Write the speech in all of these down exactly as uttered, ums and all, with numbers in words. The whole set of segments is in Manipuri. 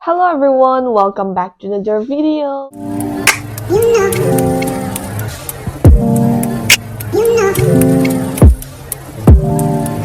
Hello everyone, welcome back to another video.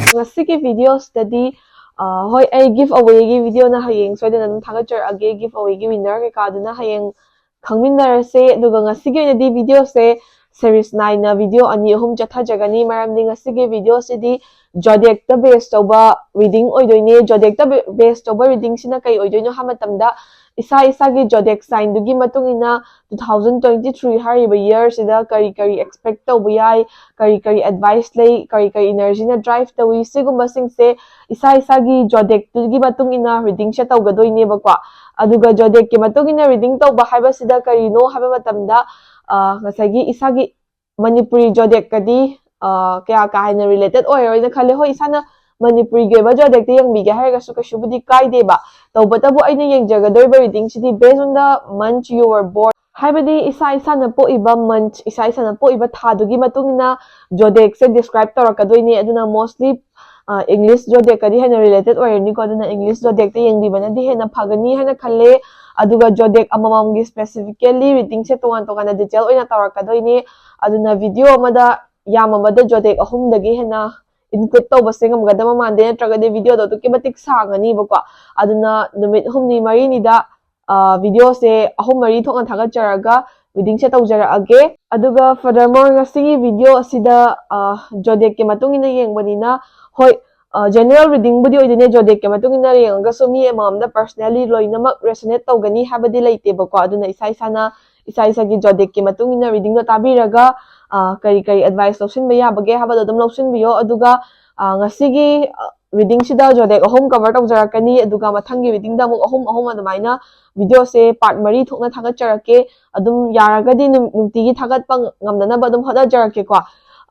ꯉꯁꯤꯒꯤ videoꯁꯤꯗꯗꯤ ꯑ, ꯍꯣꯏ, ꯑꯩ giveawayꯒꯤ videoꯅ ꯍꯌꯦꯡ ꯁꯣꯏꯗꯅ ꯑꯗꯨꯝ ꯊꯥꯒꯠꯆꯔꯛꯑꯒꯦ꯫ Giveawayꯒꯤ winner ꯀꯩꯀꯥꯗꯨꯅ ꯍꯌꯦꯡ ꯈꯪꯃꯤꯟꯅꯔꯁꯦ꯫ ꯑꯗꯨꯒ ꯉꯁꯤꯒꯤ ꯑꯣꯏꯅꯗꯤ videoꯁꯦ series ꯅꯥꯏꯅ video ꯑꯅꯤ ꯑꯍꯨꯝ ꯆꯠꯊꯖꯒꯅꯤ꯫ ꯃꯔꯝꯗꯤ ꯉꯁꯤꯒꯤ videoꯁꯤꯗꯤ zodiacꯇ base ꯇꯧꯕ reading ꯑꯣꯏꯗꯣꯏꯅꯦ꯫ Zodiacꯇ be- base ꯇꯧꯕ readingꯁꯤꯅ ꯀꯩ ꯑꯣꯏꯗꯣꯏꯅꯣ ꯍꯥꯏꯕ ꯃꯇꯝꯗ, ꯏꯁꯥ ꯏꯁꯥꯒꯤ zodiac signꯗꯨꯒꯤ ꯃꯇꯨꯡ ꯏꯟꯅ two thousand twenty three ꯍꯥꯏꯔꯤꯕ yearꯁꯤꯗ ꯀꯔꯤ ꯀꯔꯤ expect ꯇꯧꯕ ꯌꯥꯏ, ꯀꯔꯤ ꯀꯔꯤ advice ꯂꯩ, ꯀꯔꯤ ꯀꯔꯤ energyꯅ drive ꯇꯧꯏ, ꯁꯤꯒꯨꯝꯕꯁꯤꯡꯁꯦ ꯏꯁꯥ ꯏꯁꯥꯒꯤ zodiacꯇꯨꯒꯤ ꯃꯇꯨꯡ ꯏꯟꯅ readingꯁꯦ ꯇꯧꯒꯗꯣꯏꯅꯦꯕꯀꯣ꯫ ꯑꯗꯨꯒ zodiacꯀꯤ ꯃꯇꯨꯡ ꯏꯟꯅ reading ꯇꯧꯕ ꯍꯥꯏꯕꯁꯤꯗ ꯀꯔꯤꯅꯣ ꯍꯥꯏꯕ ꯃꯇꯝꯗ, ꯑ, ꯉꯁꯥꯏꯒꯤ ꯏꯁꯥꯒꯤ ꯃꯅꯤꯄꯨꯔꯤ zodiacꯀꯗꯤ, ꯑ, ꯀꯌꯥ ꯀꯥ ꯍꯦꯟꯅ related ꯑꯣꯏꯔꯣꯏꯅ ꯈꯜꯂꯦ꯫ ꯍꯣꯏ, ꯏꯁꯥꯅ ꯃꯅꯤꯄꯨꯔꯤꯒꯤ ꯑꯣꯏꯕ zodiacꯇ ꯌꯦꯡꯕꯤꯒꯦ ꯍꯥꯏꯔꯒꯁꯨ ꯀꯩꯁꯨꯕꯨꯗꯤ ꯀꯥꯏꯗꯦꯕ꯫ ꯇꯧꯕꯇꯕꯨ ꯑꯩꯅ ꯌꯦꯡꯖꯒꯗꯧꯔꯤꯕ readingꯁꯤꯗꯤ based on the month you were born, ꯍꯥꯏꯕꯗꯤ ꯏꯁꯥ ꯏꯁꯥꯅ ꯄꯣꯛꯏꯕ month, ꯏꯁꯥ ꯏꯁꯥꯅ ꯄꯣꯛꯏꯕ ꯊꯥꯗꯨꯒꯤ ꯃꯇꯨꯡ ꯏꯟꯅ zodiacꯁꯦ describe ꯇꯧꯔꯛꯀꯗꯣꯏꯅꯦ꯫ ꯑꯗꯨꯅ mostly, ꯑ, English zodiacꯀꯗꯤ ꯍꯦꯟꯅ related ꯑꯣꯏꯔꯅꯤꯀꯣ꯫ ꯑꯗꯨꯅ English zodiacꯇ ꯌꯦꯡꯕꯤꯕꯅꯗꯤ ꯍꯦꯟꯅ ꯐꯒꯅꯤ ꯍꯥꯏꯅ ꯈꯜꯂꯦ꯫ ꯑꯗꯨꯒ zodiac ꯑꯃꯃꯝꯒꯤ specifically readingꯁꯦ ꯇꯣꯉꯥꯟ ꯇꯣꯉꯥꯟꯅ detail ꯑꯣꯏꯅ ꯇꯧꯔꯛꯀꯗꯣꯏꯅꯦ꯫ ꯑꯗꯨꯅ video ꯑꯃꯗ ꯌꯥꯝꯃꯕꯗ zodiac ꯑꯍꯨꯝꯗꯒꯤ ꯍꯦꯟꯅ include ꯇꯧꯕꯁꯦ ꯉꯝꯒꯗꯕ ꯃꯥꯟꯗꯦ, ꯅꯠꯇ꯭ꯔꯒꯗꯤ videoꯗꯣ ꯑꯗꯨꯛꯀꯤ ꯃꯇꯤꯛ ꯁꯥꯡꯉꯅꯤꯕꯀꯣ꯫ ꯑꯗꯨꯅ ꯅꯨꯃꯤꯠ ꯍꯨꯝꯅꯤ ꯃꯔꯤꯅꯤꯗ, ꯑ, videoꯁꯦ ꯑꯍꯨꯝ ꯃꯔꯤ ꯊꯣꯛꯅ ꯊꯥꯒꯠꯆꯔꯒ readingꯁꯦ ꯇꯧꯖꯔꯛꯑꯒꯦ꯫ ꯑꯗꯨꯒ furthermore, ꯉꯁꯤꯒꯤ video ꯑꯁꯤꯗ, ꯑ, zodiacꯀꯤ ꯃꯇꯨꯡ ꯏꯟꯅ ꯌꯦꯡꯕꯅꯤꯅ, ꯍꯣꯏ, ꯑ, general readingꯕꯨꯗꯤ ꯑꯣꯏꯗꯣꯏꯅꯦ꯫ Zodiacꯀꯤ ꯃꯇꯨꯡ ꯏꯟꯅ ꯌꯦꯡꯉꯒꯁꯨ ꯃꯤ ꯑꯃꯃꯝꯗ personally ꯂꯣꯏꯅꯃꯛ resonate ꯇꯧꯒꯅꯤ ꯍꯥꯏꯕꯗꯤ ꯂꯩꯇꯦꯕꯀꯣ꯫ ꯑꯗꯨꯅ ꯏꯁꯥ ꯏꯁꯥꯅ, ꯏꯁꯥ ꯏꯁꯥꯒꯤ zodiacꯀꯤ ꯃꯇꯨꯡ ꯏꯟꯅ readingꯗꯣ ꯇꯥꯕꯤꯔꯒ, ꯑ, ꯀꯔꯤ ꯀꯔꯤ advice ꯂꯧꯁꯤꯟꯕ ꯌꯥꯕꯒꯦ ꯍꯥꯏꯕꯗꯣ ꯑꯗꯨꯝ ꯂꯧꯁꯤꯟꯕꯤꯌꯣ꯫ ꯑꯗꯨꯒ, ꯑ, ꯉꯁꯤꯒꯤ, ꯑ, readingꯁꯤꯗ zodiac ꯑꯍꯨꯝ cover ꯇꯧꯖꯔꯛꯀꯅꯤ꯫ ꯑꯗꯨꯒ ꯃꯊꯪꯒꯤ readingꯗ ꯑꯃꯨꯛ ꯑꯍꯨꯝ ꯑꯍꯨꯝ ꯑꯗꯨꯃꯥꯏꯅ videoꯁꯦ part ꯃꯔꯤ ꯊꯣꯛꯅ ꯊꯥꯒꯠꯆꯔꯛꯀꯦ꯫ ꯑꯗꯨꯝ ꯌꯥꯔꯒꯗꯤ ꯅꯨꯡ-, ꯅꯨꯡꯇꯤꯒꯤ ꯊꯥꯒꯠꯄ ꯉꯝꯅꯅꯕ ꯑꯗꯨꯝ ꯍꯣꯠꯅꯖꯔꯛꯀꯦꯀꯣ꯫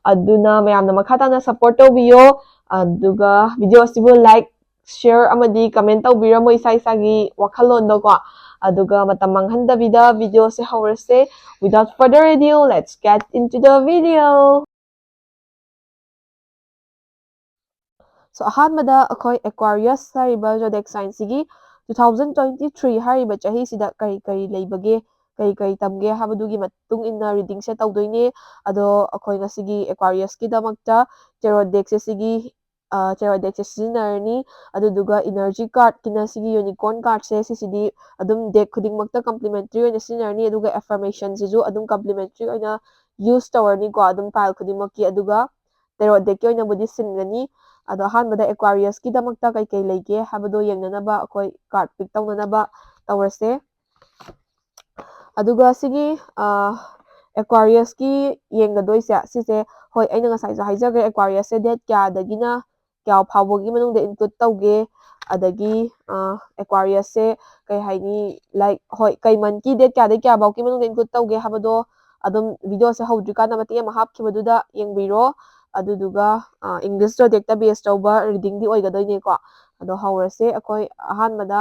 ꯑꯗꯨꯅ ꯃꯌꯥꯝꯅ ꯃꯈꯥ ꯇꯥꯅ support ꯇꯧꯕꯤꯌꯣ꯫ ꯑꯗꯨꯒ video ꯑꯁꯤꯕꯨ like, share ꯑꯃꯗꯤ comment ꯇꯧꯕꯤꯔꯝꯃꯣ, ꯏꯁꯥ ꯏꯁꯥꯒꯤ ꯋꯥꯈꯜꯂꯣꯟꯗꯣꯀꯣ꯫ ꯑꯗꯨꯒ ꯃꯇꯝ ꯃꯥꯡꯍꯟꯗꯕꯤꯗ videoꯁꯦ ꯍꯧꯔꯁꯦ꯫ Without further ado, let's get into the video. So, ꯑꯍꯥꯟꯕꯗ ꯑꯩꯈꯣꯏ Aquarius ꯍꯥꯏꯔꯤꯕ zodiac signꯁꯤꯒꯤ Two thousand twenty three ꯍꯥꯏꯔꯤꯕ ꯆꯍꯤꯁꯤꯗ ꯀꯔꯤ ꯀꯔꯤ ꯂꯩꯕꯒꯦ, ꯀꯔꯤ ꯀꯔꯤ ꯇꯝꯒꯦ ꯍꯥꯏꯕꯗꯨꯒꯤ ꯃꯇꯨꯡ ꯏꯟꯅ readingꯁꯦ ꯇꯧꯗꯣꯏꯅꯦ꯫ ꯑꯗꯣ ꯑꯩꯈꯣꯏ ꯉꯁꯤꯒꯤ Aquariusꯀꯤꯗꯃꯛꯇ tarot deckꯁꯦ ꯁꯤꯒꯤ tarot deckꯁꯦ ꯁꯤꯖꯤꯟꯅꯔꯅꯤ꯫ ꯑꯗꯨꯗꯨꯒ energy cardꯀꯤꯅ ꯁꯤꯒꯤ unicorn cardꯁꯦ, ꯁꯤꯁꯤꯗꯤ ꯑꯗꯨꯝ deck ꯈꯨꯗꯤꯡꯃꯛꯇ complimentary ꯑꯣꯏꯅ ꯁꯤꯖꯤꯟꯅꯔꯅꯤ꯫ ꯑꯗꯨꯒ affirmationꯁꯤꯁꯨ ꯑꯗꯨꯝ complimentary ꯑꯣꯏꯅ use ꯇꯧꯔꯅꯤꯀꯣ, ꯑꯗꯨꯝ pile ꯈꯨꯗꯤꯡꯃꯛꯀꯤ꯫ ꯑꯗꯨꯒ tarot deckꯀꯤ ꯑꯣꯏꯅꯕꯨꯗꯤ ꯁꯤꯟꯒꯅꯤ꯫ ꯑꯗꯣ ꯑꯍꯥꯟꯕꯗ Aquariusꯀꯤꯗꯃꯛꯇ ꯀꯩꯀꯩ ꯂꯩꯒꯦ ꯍꯥꯏꯕꯗꯣ ꯌꯦꯡꯅꯅꯕ ꯑꯩꯈꯣꯏ card pick ꯇꯧꯅꯅꯕ ꯇꯧꯔꯁꯦ꯫ ꯑꯗꯨꯒ ꯁꯤꯒꯤ Aquariusꯀꯤ ꯌꯦꯡꯒꯗꯣꯏꯁꯦ ꯁꯤꯁꯦ, ꯍꯣꯏ, ꯑꯩꯅ ꯉꯁꯥꯏꯁꯨ ꯍꯥꯏꯖꯈ꯭ꯔꯦ, Aquariusꯁꯦ date ꯀꯌꯥꯗꯒꯤꯅ ꯀꯌꯥ ꯐꯥꯎꯕꯒꯤ ꯃꯅꯨꯡꯗ include ꯇꯧꯒꯦ, ꯑꯗꯒꯤ Aquariusꯁꯦ ꯀꯩ ꯍꯥꯏꯅꯤ, like, ꯍꯣꯏ, ꯀꯩ monthꯀꯤ date ꯀꯌꯥꯗꯒꯤ ꯀꯌꯥ ꯐꯥꯎꯒꯤ ꯃꯅꯨꯡꯗ include ꯇꯧꯒꯦ ꯍꯥꯏꯕꯗꯣ ꯑꯗꯨꯝ videoꯁꯦ ꯍꯧꯗ꯭ꯔꯤꯀꯥꯟꯗ ꯃꯇꯦꯛ ꯑꯃ ꯍꯥꯞꯈꯤꯕꯗꯨꯗ ꯌꯦꯡꯕꯤꯔꯣ꯫ ꯑꯗꯨꯗꯨꯒ English zodiacꯇ base ꯇꯧꯕ readingꯗꯤ ꯑꯣꯏꯒꯗꯣꯏꯅꯦꯀꯣ꯫ ꯑꯗꯣ ꯍꯧꯔꯁꯦ꯫ ꯑꯩꯈꯣꯏ ꯑꯍꯥꯟꯕꯗ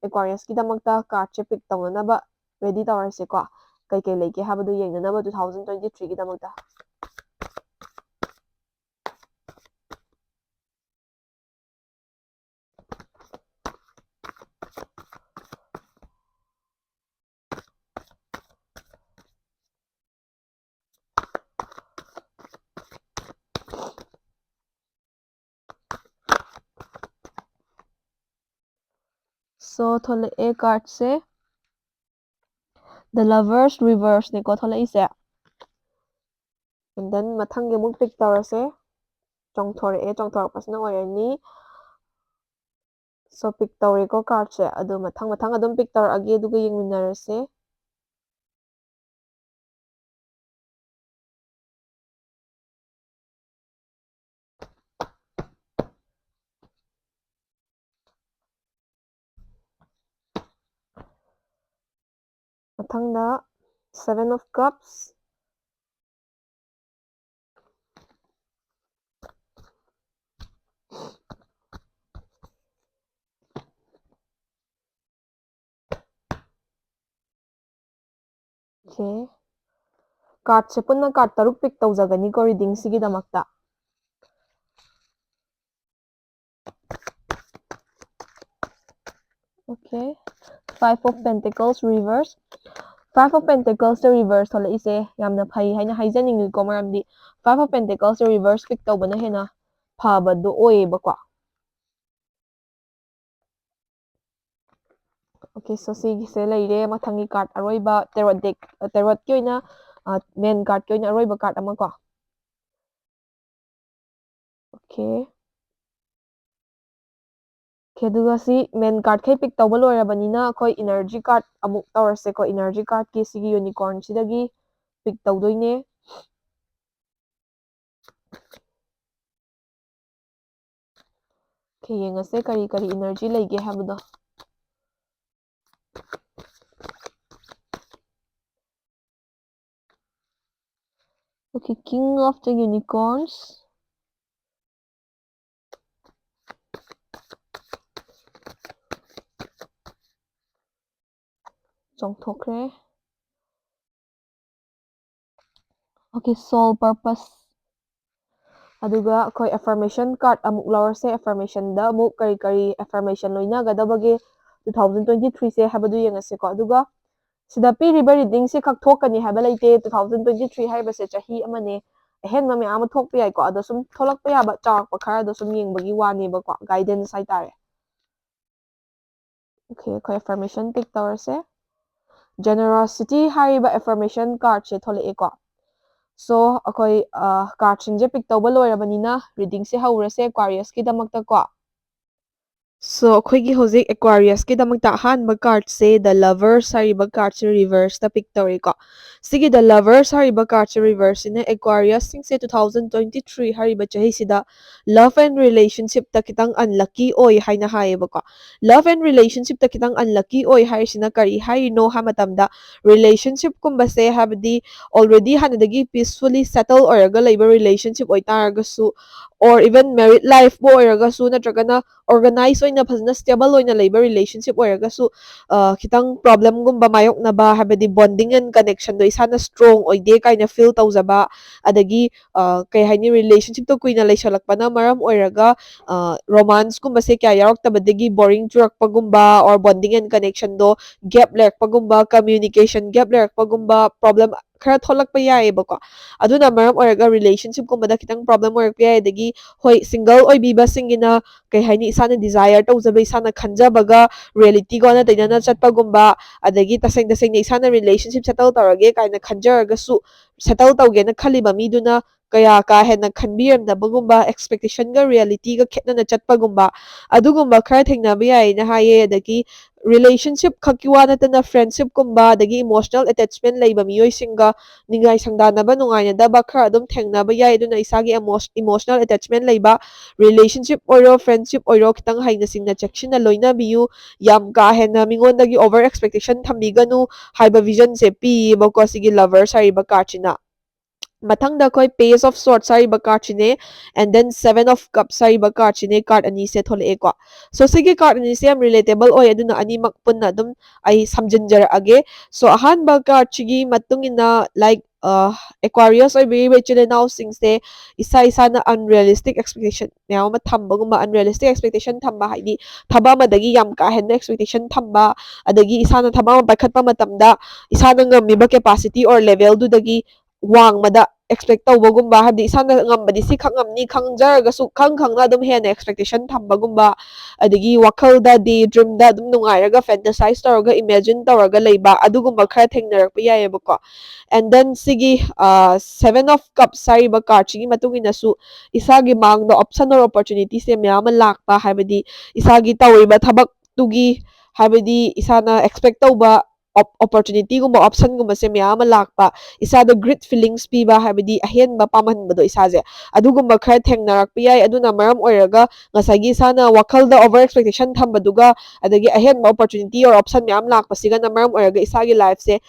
Aquariusꯀꯤꯗꯃꯛꯇ cardꯁꯦ pick ꯇꯧꯅꯅꯕ ready ꯇꯧꯔꯁꯦꯀꯣ꯫ ꯀꯩꯀꯩ ꯂꯩꯒꯦ ꯍꯥꯏꯕꯗꯨ ꯌꯦꯡꯅꯅꯕ two thousand twenty threeꯒꯤꯗꯃꯛꯇ꯫ So, ꯊꯣꯛꯂꯛꯑꯦ cardꯁꯦ꯫ The Lovers reverseꯅꯦꯀꯣ ꯊꯣꯛꯂꯛꯏꯁꯦ꯫ And then ꯃꯊꯪꯒꯤ ꯑꯃꯨꯛ pick ꯇꯧꯔꯁꯦ꯫ ꯆꯣꯡꯊꯣꯔꯛꯑꯦ, ꯆꯣꯡꯊꯣꯔꯛꯄꯁꯤꯅ ꯑꯣꯏꯔꯅꯤ꯫ So, pick ꯇꯧꯔꯦꯀꯣ cardꯁꯦ꯫ ꯑꯗꯣ ꯃꯊꯪ ꯃꯊꯪ ꯑꯗꯨꯝ pick ꯇꯧꯔꯛꯑꯒꯦ, ꯑꯗꯨꯒ ꯌꯦꯡꯃꯤꯟꯅꯔꯁꯦ꯫ ꯃꯊꯪꯗ Seven of Cups꯫ Okay꯫ Cardꯁꯦ ꯄꯨꯟꯅ card ꯇꯔꯨꯛ pick ꯇꯧꯖꯒꯅꯤꯀꯣ readingꯁꯤꯒꯤꯗꯃꯛꯇ꯫ Okay, five of Pentacles reverse. Five of Pentacles reverse ꯊꯣꯛꯂꯛꯏꯁꯦ ꯌꯥꯝꯅ ꯐꯩ ꯍꯥꯏꯅ ꯍꯥꯏꯖꯅꯤꯡꯉꯤꯀꯣ, ꯃꯔꯝꯗꯤ Five of Pentacles reverse pick ꯇꯧꯕꯅ ꯍꯦꯟꯅ ꯐꯕꯗꯣ ꯑꯣꯏꯌꯦꯕꯀꯣ꯫ Okay, so ꯁꯤꯒꯤꯁꯦ ꯂꯩꯔꯦ꯫ ꯃꯊꯪꯒꯤ card ꯑꯔꯣꯏꯕ tarot deck, tarotꯀꯤ ꯑꯣꯏꯅ main cardꯀꯤ ꯑꯣꯏꯅ ꯑꯔꯣꯏꯕ card ꯑꯃ ꯀꯣ꯫ Okay. Okay, ꯑꯗꯨꯒ ꯁꯤ main cardꯈꯩ pick ꯇꯧꯕ ꯂꯣꯏꯔꯕꯅꯤꯅ ꯑꯩꯈꯣꯏ energy card ꯑꯃꯨꯛ ꯇꯧꯔꯁꯦꯀꯣ꯫ Energy cardꯀꯤ ꯁꯤꯒꯤ unicornꯁꯤꯗꯒꯤ pick ꯇꯧꯗꯣꯏꯅꯦ꯫ Okay, ꯌꯦꯡꯉꯁꯦ ꯀꯔꯤ ꯀꯔꯤ energy ꯂꯩꯒꯦ ꯍꯥꯏꯕꯗꯣ꯫ Okay, King of the Unicorns. ꯆꯣꯡꯊꯣꯛꯈ꯭ꯔꯦ꯫ Okay, soul purpose. ꯑꯗꯨꯒ ꯑꯩꯈꯣꯏ affirmation card ꯑꯃꯨꯛ ꯂꯧꯔꯁꯦ꯫ Affirmationꯗ ꯑꯃꯨꯛ ꯀꯔꯤ ꯀꯔꯤ affirmation ꯂꯣꯏꯅꯒꯗꯕꯒꯦ two thousand twenty threeꯁꯦ ꯍꯥꯏꯕꯗꯨ ꯌꯦꯡꯉꯁꯤꯀꯣ꯫ ꯑꯗꯨꯒ ꯁꯤꯗ ꯄꯤꯔꯤꯕ readingꯁꯦ ꯈꯛ ꯊꯣꯛꯀꯅꯤ ꯍꯥꯏꯕ ꯂꯩꯇꯦ꯫ Two thousand twenty three ꯍꯥꯏꯕꯁꯦ ꯆꯍꯤ ꯑꯃꯅꯦ, ꯑꯍꯦꯟꯕ ꯃꯌꯥꯝ ꯑꯃ ꯊꯣꯛꯄ ꯌꯥꯏꯀꯣ꯫ ꯑꯗꯣ ꯁꯨꯝ ꯊꯣꯛꯂꯛꯄ ꯌꯥꯕ ꯆꯥꯎꯔꯥꯛꯄ ꯈꯔꯗꯣ ꯁꯨꯝ ꯌꯦꯡꯕꯒꯤ ꯋꯥꯅꯦꯕꯀꯣ, guidance ꯍꯥꯏꯇꯥꯔꯦ꯫ Okay, ꯑꯩꯈꯣꯏ affirmation pick ꯇꯧꯔꯁꯦ꯫ Generosity ꯍꯥꯏꯔꯤꯕ affirmation cardꯁꯦ ꯊꯣꯛꯂꯛꯑꯦꯀꯣ꯫ So ꯑꯩꯈꯣꯏ cardꯁꯤꯡꯁꯦ pick ꯇꯧꯕ ꯂꯣꯏꯔꯕꯅꯤꯅ readingꯁꯦ ꯍꯧꯔꯁꯦ Aquariusꯀꯤꯗꯃꯛꯇ ꯀꯣ꯫ So ꯑꯩꯈꯣꯏꯒꯤ ꯍꯧꯖꯤꯛ Aquariusꯀꯤꯗꯃꯛꯇ ꯑꯍꯥꯟꯕ cardꯁꯦ The Lovers ꯍꯥꯏꯔꯤꯕ cardꯁꯦ reverseꯇ pick ꯇꯧꯔꯦꯀꯣ꯫ ꯁꯤꯒꯤ The Lovers ꯍꯥꯏꯔꯤꯕ cardꯁꯦ reverseꯁꯤꯅ Aquariusꯁꯤꯡꯁꯦ two thousand twenty three ꯍꯥꯏꯔꯤꯕ ꯆꯍꯤꯁꯤꯗ love and relationshipꯇ ꯈꯤꯇꯪ unlucky ꯑꯣꯏ ꯍꯥꯏꯅ ꯍꯥꯏꯌꯦꯕꯀꯣ꯫ Love and relationshipꯇ ꯈꯤꯇꯪ unlucky ꯑꯣꯏ ꯍꯥꯏꯔꯤꯁꯤꯅ ꯀꯔꯤ ꯍꯥꯏꯔꯤꯅꯣ ꯍꯥꯏꯕ ꯃꯇꯝꯗ, relationshipꯀꯨꯝꯕꯁꯦ, ꯍꯥꯏꯕꯗꯤ already ꯍꯥꯟꯅꯗꯒꯤ peacefully settle ꯑꯣꯏꯔꯒ ꯂꯩꯕ relationship ꯑꯣꯏꯇꯥꯔꯒꯁꯨ, or even married lifeꯄꯨ ꯑꯣꯏꯔꯒꯁꯨ, ꯅꯠꯇ꯭ꯔꯒꯅ organize ꯑꯣꯏꯅ ꯐꯖꯅ stable ꯑꯣꯏꯅ ꯂꯩꯕ relationship ꯑꯣꯏꯔꯒꯁꯨ, ꯑ, ꯈꯤꯇꯪ problemꯒꯨꯝꯕ ꯃꯥꯌꯣꯛꯅꯕ, ꯍꯥꯏꯕꯗꯤ bonding and connectionꯗꯣ ꯏꯁꯥꯅ strong ꯑꯣꯏꯗꯦ ꯀꯥꯏꯅ feel ꯇꯧꯖꯕ, ꯑꯗꯒꯤ, ꯑ, ꯀꯩ ꯍꯥꯏꯅꯤ, relationshipꯇꯣ ꯀꯨꯏꯅ ꯂꯩꯁꯜꯂꯛꯄꯅ ꯃꯔꯝ ꯑꯣꯏꯔꯒ, ꯑ, romanceꯀꯨꯝꯕꯁꯦ ꯀꯌꯥ ꯌꯥꯎꯔꯛꯇꯕꯗꯒꯤ boring ꯆꯨꯔꯛꯄꯒꯨꯝꯕ, or bonding and connectionꯗꯣ gap ꯂꯩꯔꯛꯄꯒꯨꯝꯕ, communication gap ꯂꯩꯔꯛꯄꯒꯨꯝꯕ problem ꯈꯔ ꯊꯣꯛꯂꯛꯄ ꯌꯥꯏꯌꯦꯕꯀꯣ꯫ ꯑꯗꯨꯅ ꯃꯔꯝ ꯑꯣꯏꯔꯒ relationshipꯀꯨꯝꯕꯗ ꯈꯤꯇꯪ problem ꯑꯣꯏꯔꯛꯄ ꯌꯥꯏ꯫ ꯑꯗꯒꯤ ꯍꯣꯏ, single ꯑꯣꯏꯕꯤꯕꯁꯤꯡꯒꯤꯅ, ꯀꯩ ꯍꯥꯏꯅꯤ, ꯏꯁꯥꯅ desire ꯇꯧꯖꯕ, ꯏꯁꯥꯅ ꯈꯟꯖꯕꯒ realityꯒ ꯑꯣꯟꯅ ꯇꯩꯅꯅ ꯆꯠꯄꯒꯨꯝꯕ, ꯑꯗꯒꯤ ꯇꯁꯦꯡ ꯇꯁꯦꯡꯅ ꯏꯁꯥꯅ relationship settle ꯇꯧꯔꯒꯦ ꯀꯥꯏꯅ ꯈꯟꯖꯔꯒꯁꯨ, settle ꯇꯧꯒꯦꯅ ꯈꯜꯂꯤꯕ ꯃꯤꯗꯨꯅ ꯀꯌꯥ ꯀꯥ ꯍꯦꯟꯅ ꯈꯟꯕꯤꯔꯝꯗꯕꯒꯨꯝꯕ, expectationꯒ realityꯒ ꯈꯦꯠꯅꯅ ꯆꯠꯄꯒꯨꯝꯕ, ꯑꯗꯨꯒꯨꯝꯕ ꯈꯔ ꯊꯦꯡꯅꯕ ꯌꯥꯏꯅ ꯍꯥꯏꯌꯦ꯫ ꯑꯗꯒꯤ relationship ꯈꯛꯀꯤ ꯋꯥ ꯅꯠꯇꯅ friendshipꯀꯨꯝꯕ, ꯑꯗꯒꯤ emotional attachment ꯂꯩꯕ ꯃꯤꯑꯣꯏꯁꯤꯡꯒ ꯅꯤꯡꯉꯥꯏ ꯁꯪꯗꯥꯅꯕ, ꯅꯨꯡꯉꯥꯏꯅꯗꯕ ꯈꯔ ꯑꯗꯨꯝ ꯊꯦꯡꯅꯕ ꯌꯥꯏ꯫ ꯑꯗꯨꯅ ꯏꯁꯥꯒꯤ emo-, emotional attachment ꯂꯩꯕ relationship ꯑꯣꯏꯔꯣ, friendship ꯑꯣꯏꯔꯣ, ꯈꯤꯇꯪ ꯍꯩꯅ ꯁꯤꯡꯅ ꯆꯦꯛꯁꯤꯟꯅ ꯂꯣꯏꯅꯕꯤꯌꯨ꯫ ꯌꯥꯝ ꯀꯥ ꯍꯦꯟꯅ ꯃꯤꯉꯣꯟꯗꯒꯤ over expectation ꯊꯝꯕꯤꯒꯅꯨ ꯍꯥꯏꯕ visionꯁꯦ ꯄꯤꯌꯦꯕꯀꯣ ꯁꯤꯒꯤ Lovers ꯍꯥꯏꯔꯤꯕ cardꯁꯤꯅ꯫ ꯃꯊꯪꯗ ꯑꯩꯈꯣꯏ Page of Swords ꯍꯥꯏꯔꯤꯕ cardꯁꯤꯅꯦ, and then Seven of Cups ꯍꯥꯏꯔꯤꯕ cardꯁꯤꯅꯦ, card ꯑꯅꯤꯁꯦ ꯊꯣꯛꯂꯛꯑꯦꯀꯣ꯫ So ꯁꯤꯒꯤ card ꯑꯅꯤꯁꯦ ꯌꯥꯝ relatable ꯑꯣꯏ, ꯑꯗꯨꯅ ꯑꯅꯤꯃꯛ ꯄꯨꯟꯅ ꯑꯗꯨꯝ ꯑꯩ ꯁꯝꯖꯤꯟꯖꯔꯛꯑꯒꯦ꯫ So ꯑꯍꯥꯟꯕ cardꯁꯤꯒꯤ ꯃꯇꯨꯡ ꯏꯟꯅ, like, ꯑ, Aquarius ꯑꯣꯏꯕꯤꯔꯤꯕ ꯏꯆꯤꯜ ꯏꯅꯥꯎꯁꯤꯡꯁꯦ ꯏꯁꯥ ꯏꯁꯥꯅ unrealistic expectation ꯃꯌꯥꯝ ꯑꯃ ꯊꯝꯕꯒꯨꯝꯕ, unrealistic expectation ꯊꯝꯕ ꯍꯥꯏꯗꯤ ꯊꯕꯛ ꯑꯃꯗꯒꯤ ꯌꯥꯝ ꯀꯥ ꯍꯦꯟꯅ expectation ꯊꯝꯕ, ꯑꯗꯒꯤ ꯏꯁꯥꯅ ꯊꯕꯛ ꯑꯃ ꯄꯥꯏꯈꯠꯄ ꯃꯇꯝꯗ ꯏꯁꯥꯅ ꯉꯝꯃꯤꯕ capacityꯗꯨꯗꯒꯤ ꯋꯥꯡꯃꯗ expect ꯇꯧꯕꯒꯨꯝꯕ, ꯍꯥꯏꯕꯗꯤ ꯏꯁꯥꯅ ꯉꯝꯕꯗꯤ ꯁꯤ ꯈꯛ ꯉꯝꯅꯤ ꯈꯪꯖꯔꯒꯁꯨ ꯈꯪ ꯈꯪꯅ ꯑꯗꯨꯝ ꯍꯦꯟꯅ expectation ꯊꯝꯕꯒꯨꯝꯕ, ꯑꯗꯒꯤ ꯋꯥꯈꯜꯗ day dreamꯗ ꯑꯗꯨꯝ ꯅꯨꯡꯉꯥꯏꯔꯒ fantasize ꯇꯧꯔꯒ imagine ꯇꯧꯔꯒ ꯂꯩꯕ, ꯑꯗꯨꯒꯨꯝꯕ ꯈꯔ ꯊꯦꯡꯅꯔꯛꯄ ꯌꯥꯏꯑꯕꯀꯣ꯫ And then ꯁꯤꯒꯤ, ꯑ, Seven of Cups ꯍꯥꯏꯔꯤꯕ cardꯁꯤꯒꯤ ꯃꯇꯨꯡ ꯏꯟꯅꯁꯨ ꯏꯁꯥꯒꯤ ꯃꯥꯡꯗ option or opportunityꯁꯦ ꯃꯌꯥꯝ ꯑꯃ ꯂꯥꯛꯄ, ꯍꯥꯏꯕꯗꯤ ꯏꯁꯥꯒꯤ ꯇꯧꯔꯤꯕ ꯊꯕꯛꯇꯨꯒꯤ, ꯍꯥꯏꯕꯗꯤ ꯏꯁꯥꯅ expect ꯇꯧꯕ op-, opportunityꯒꯨꯝꯕ, optionꯒꯨꯝꯕꯁꯦ ꯃꯌꯥꯝ ꯑꯃ ꯂꯥꯛꯄ, ꯏꯁꯥꯗ greed feelings ꯄꯤꯕ, ꯍꯥꯏꯕꯗꯤ ꯑꯍꯦꯟꯕ ꯄꯥꯝꯍꯟꯕꯗꯣ ꯏꯁꯥꯁꯦ, ꯑꯗꯨꯒꯨꯝꯕ ꯈꯔ ꯊꯦꯡꯅꯔꯛꯄ ꯌꯥꯏ꯫ ꯑꯗꯨꯅ ꯃꯔꯝ ꯑꯣꯏꯔꯒ ꯉꯁꯥꯏꯒꯤ ꯏꯁꯥꯅ ꯋꯥꯈꯜꯗ over expectation ꯊꯝꯕꯗꯨꯒ, ꯑꯗꯒꯤ ꯑꯍꯦꯟꯕ opportunity or option ꯃꯌꯥꯝ ꯂꯥꯛꯄꯁꯤꯒꯅ ꯃꯔꯝ ꯑꯣꯏꯔꯒ ꯏꯁꯥꯒꯤ lifeꯁꯦ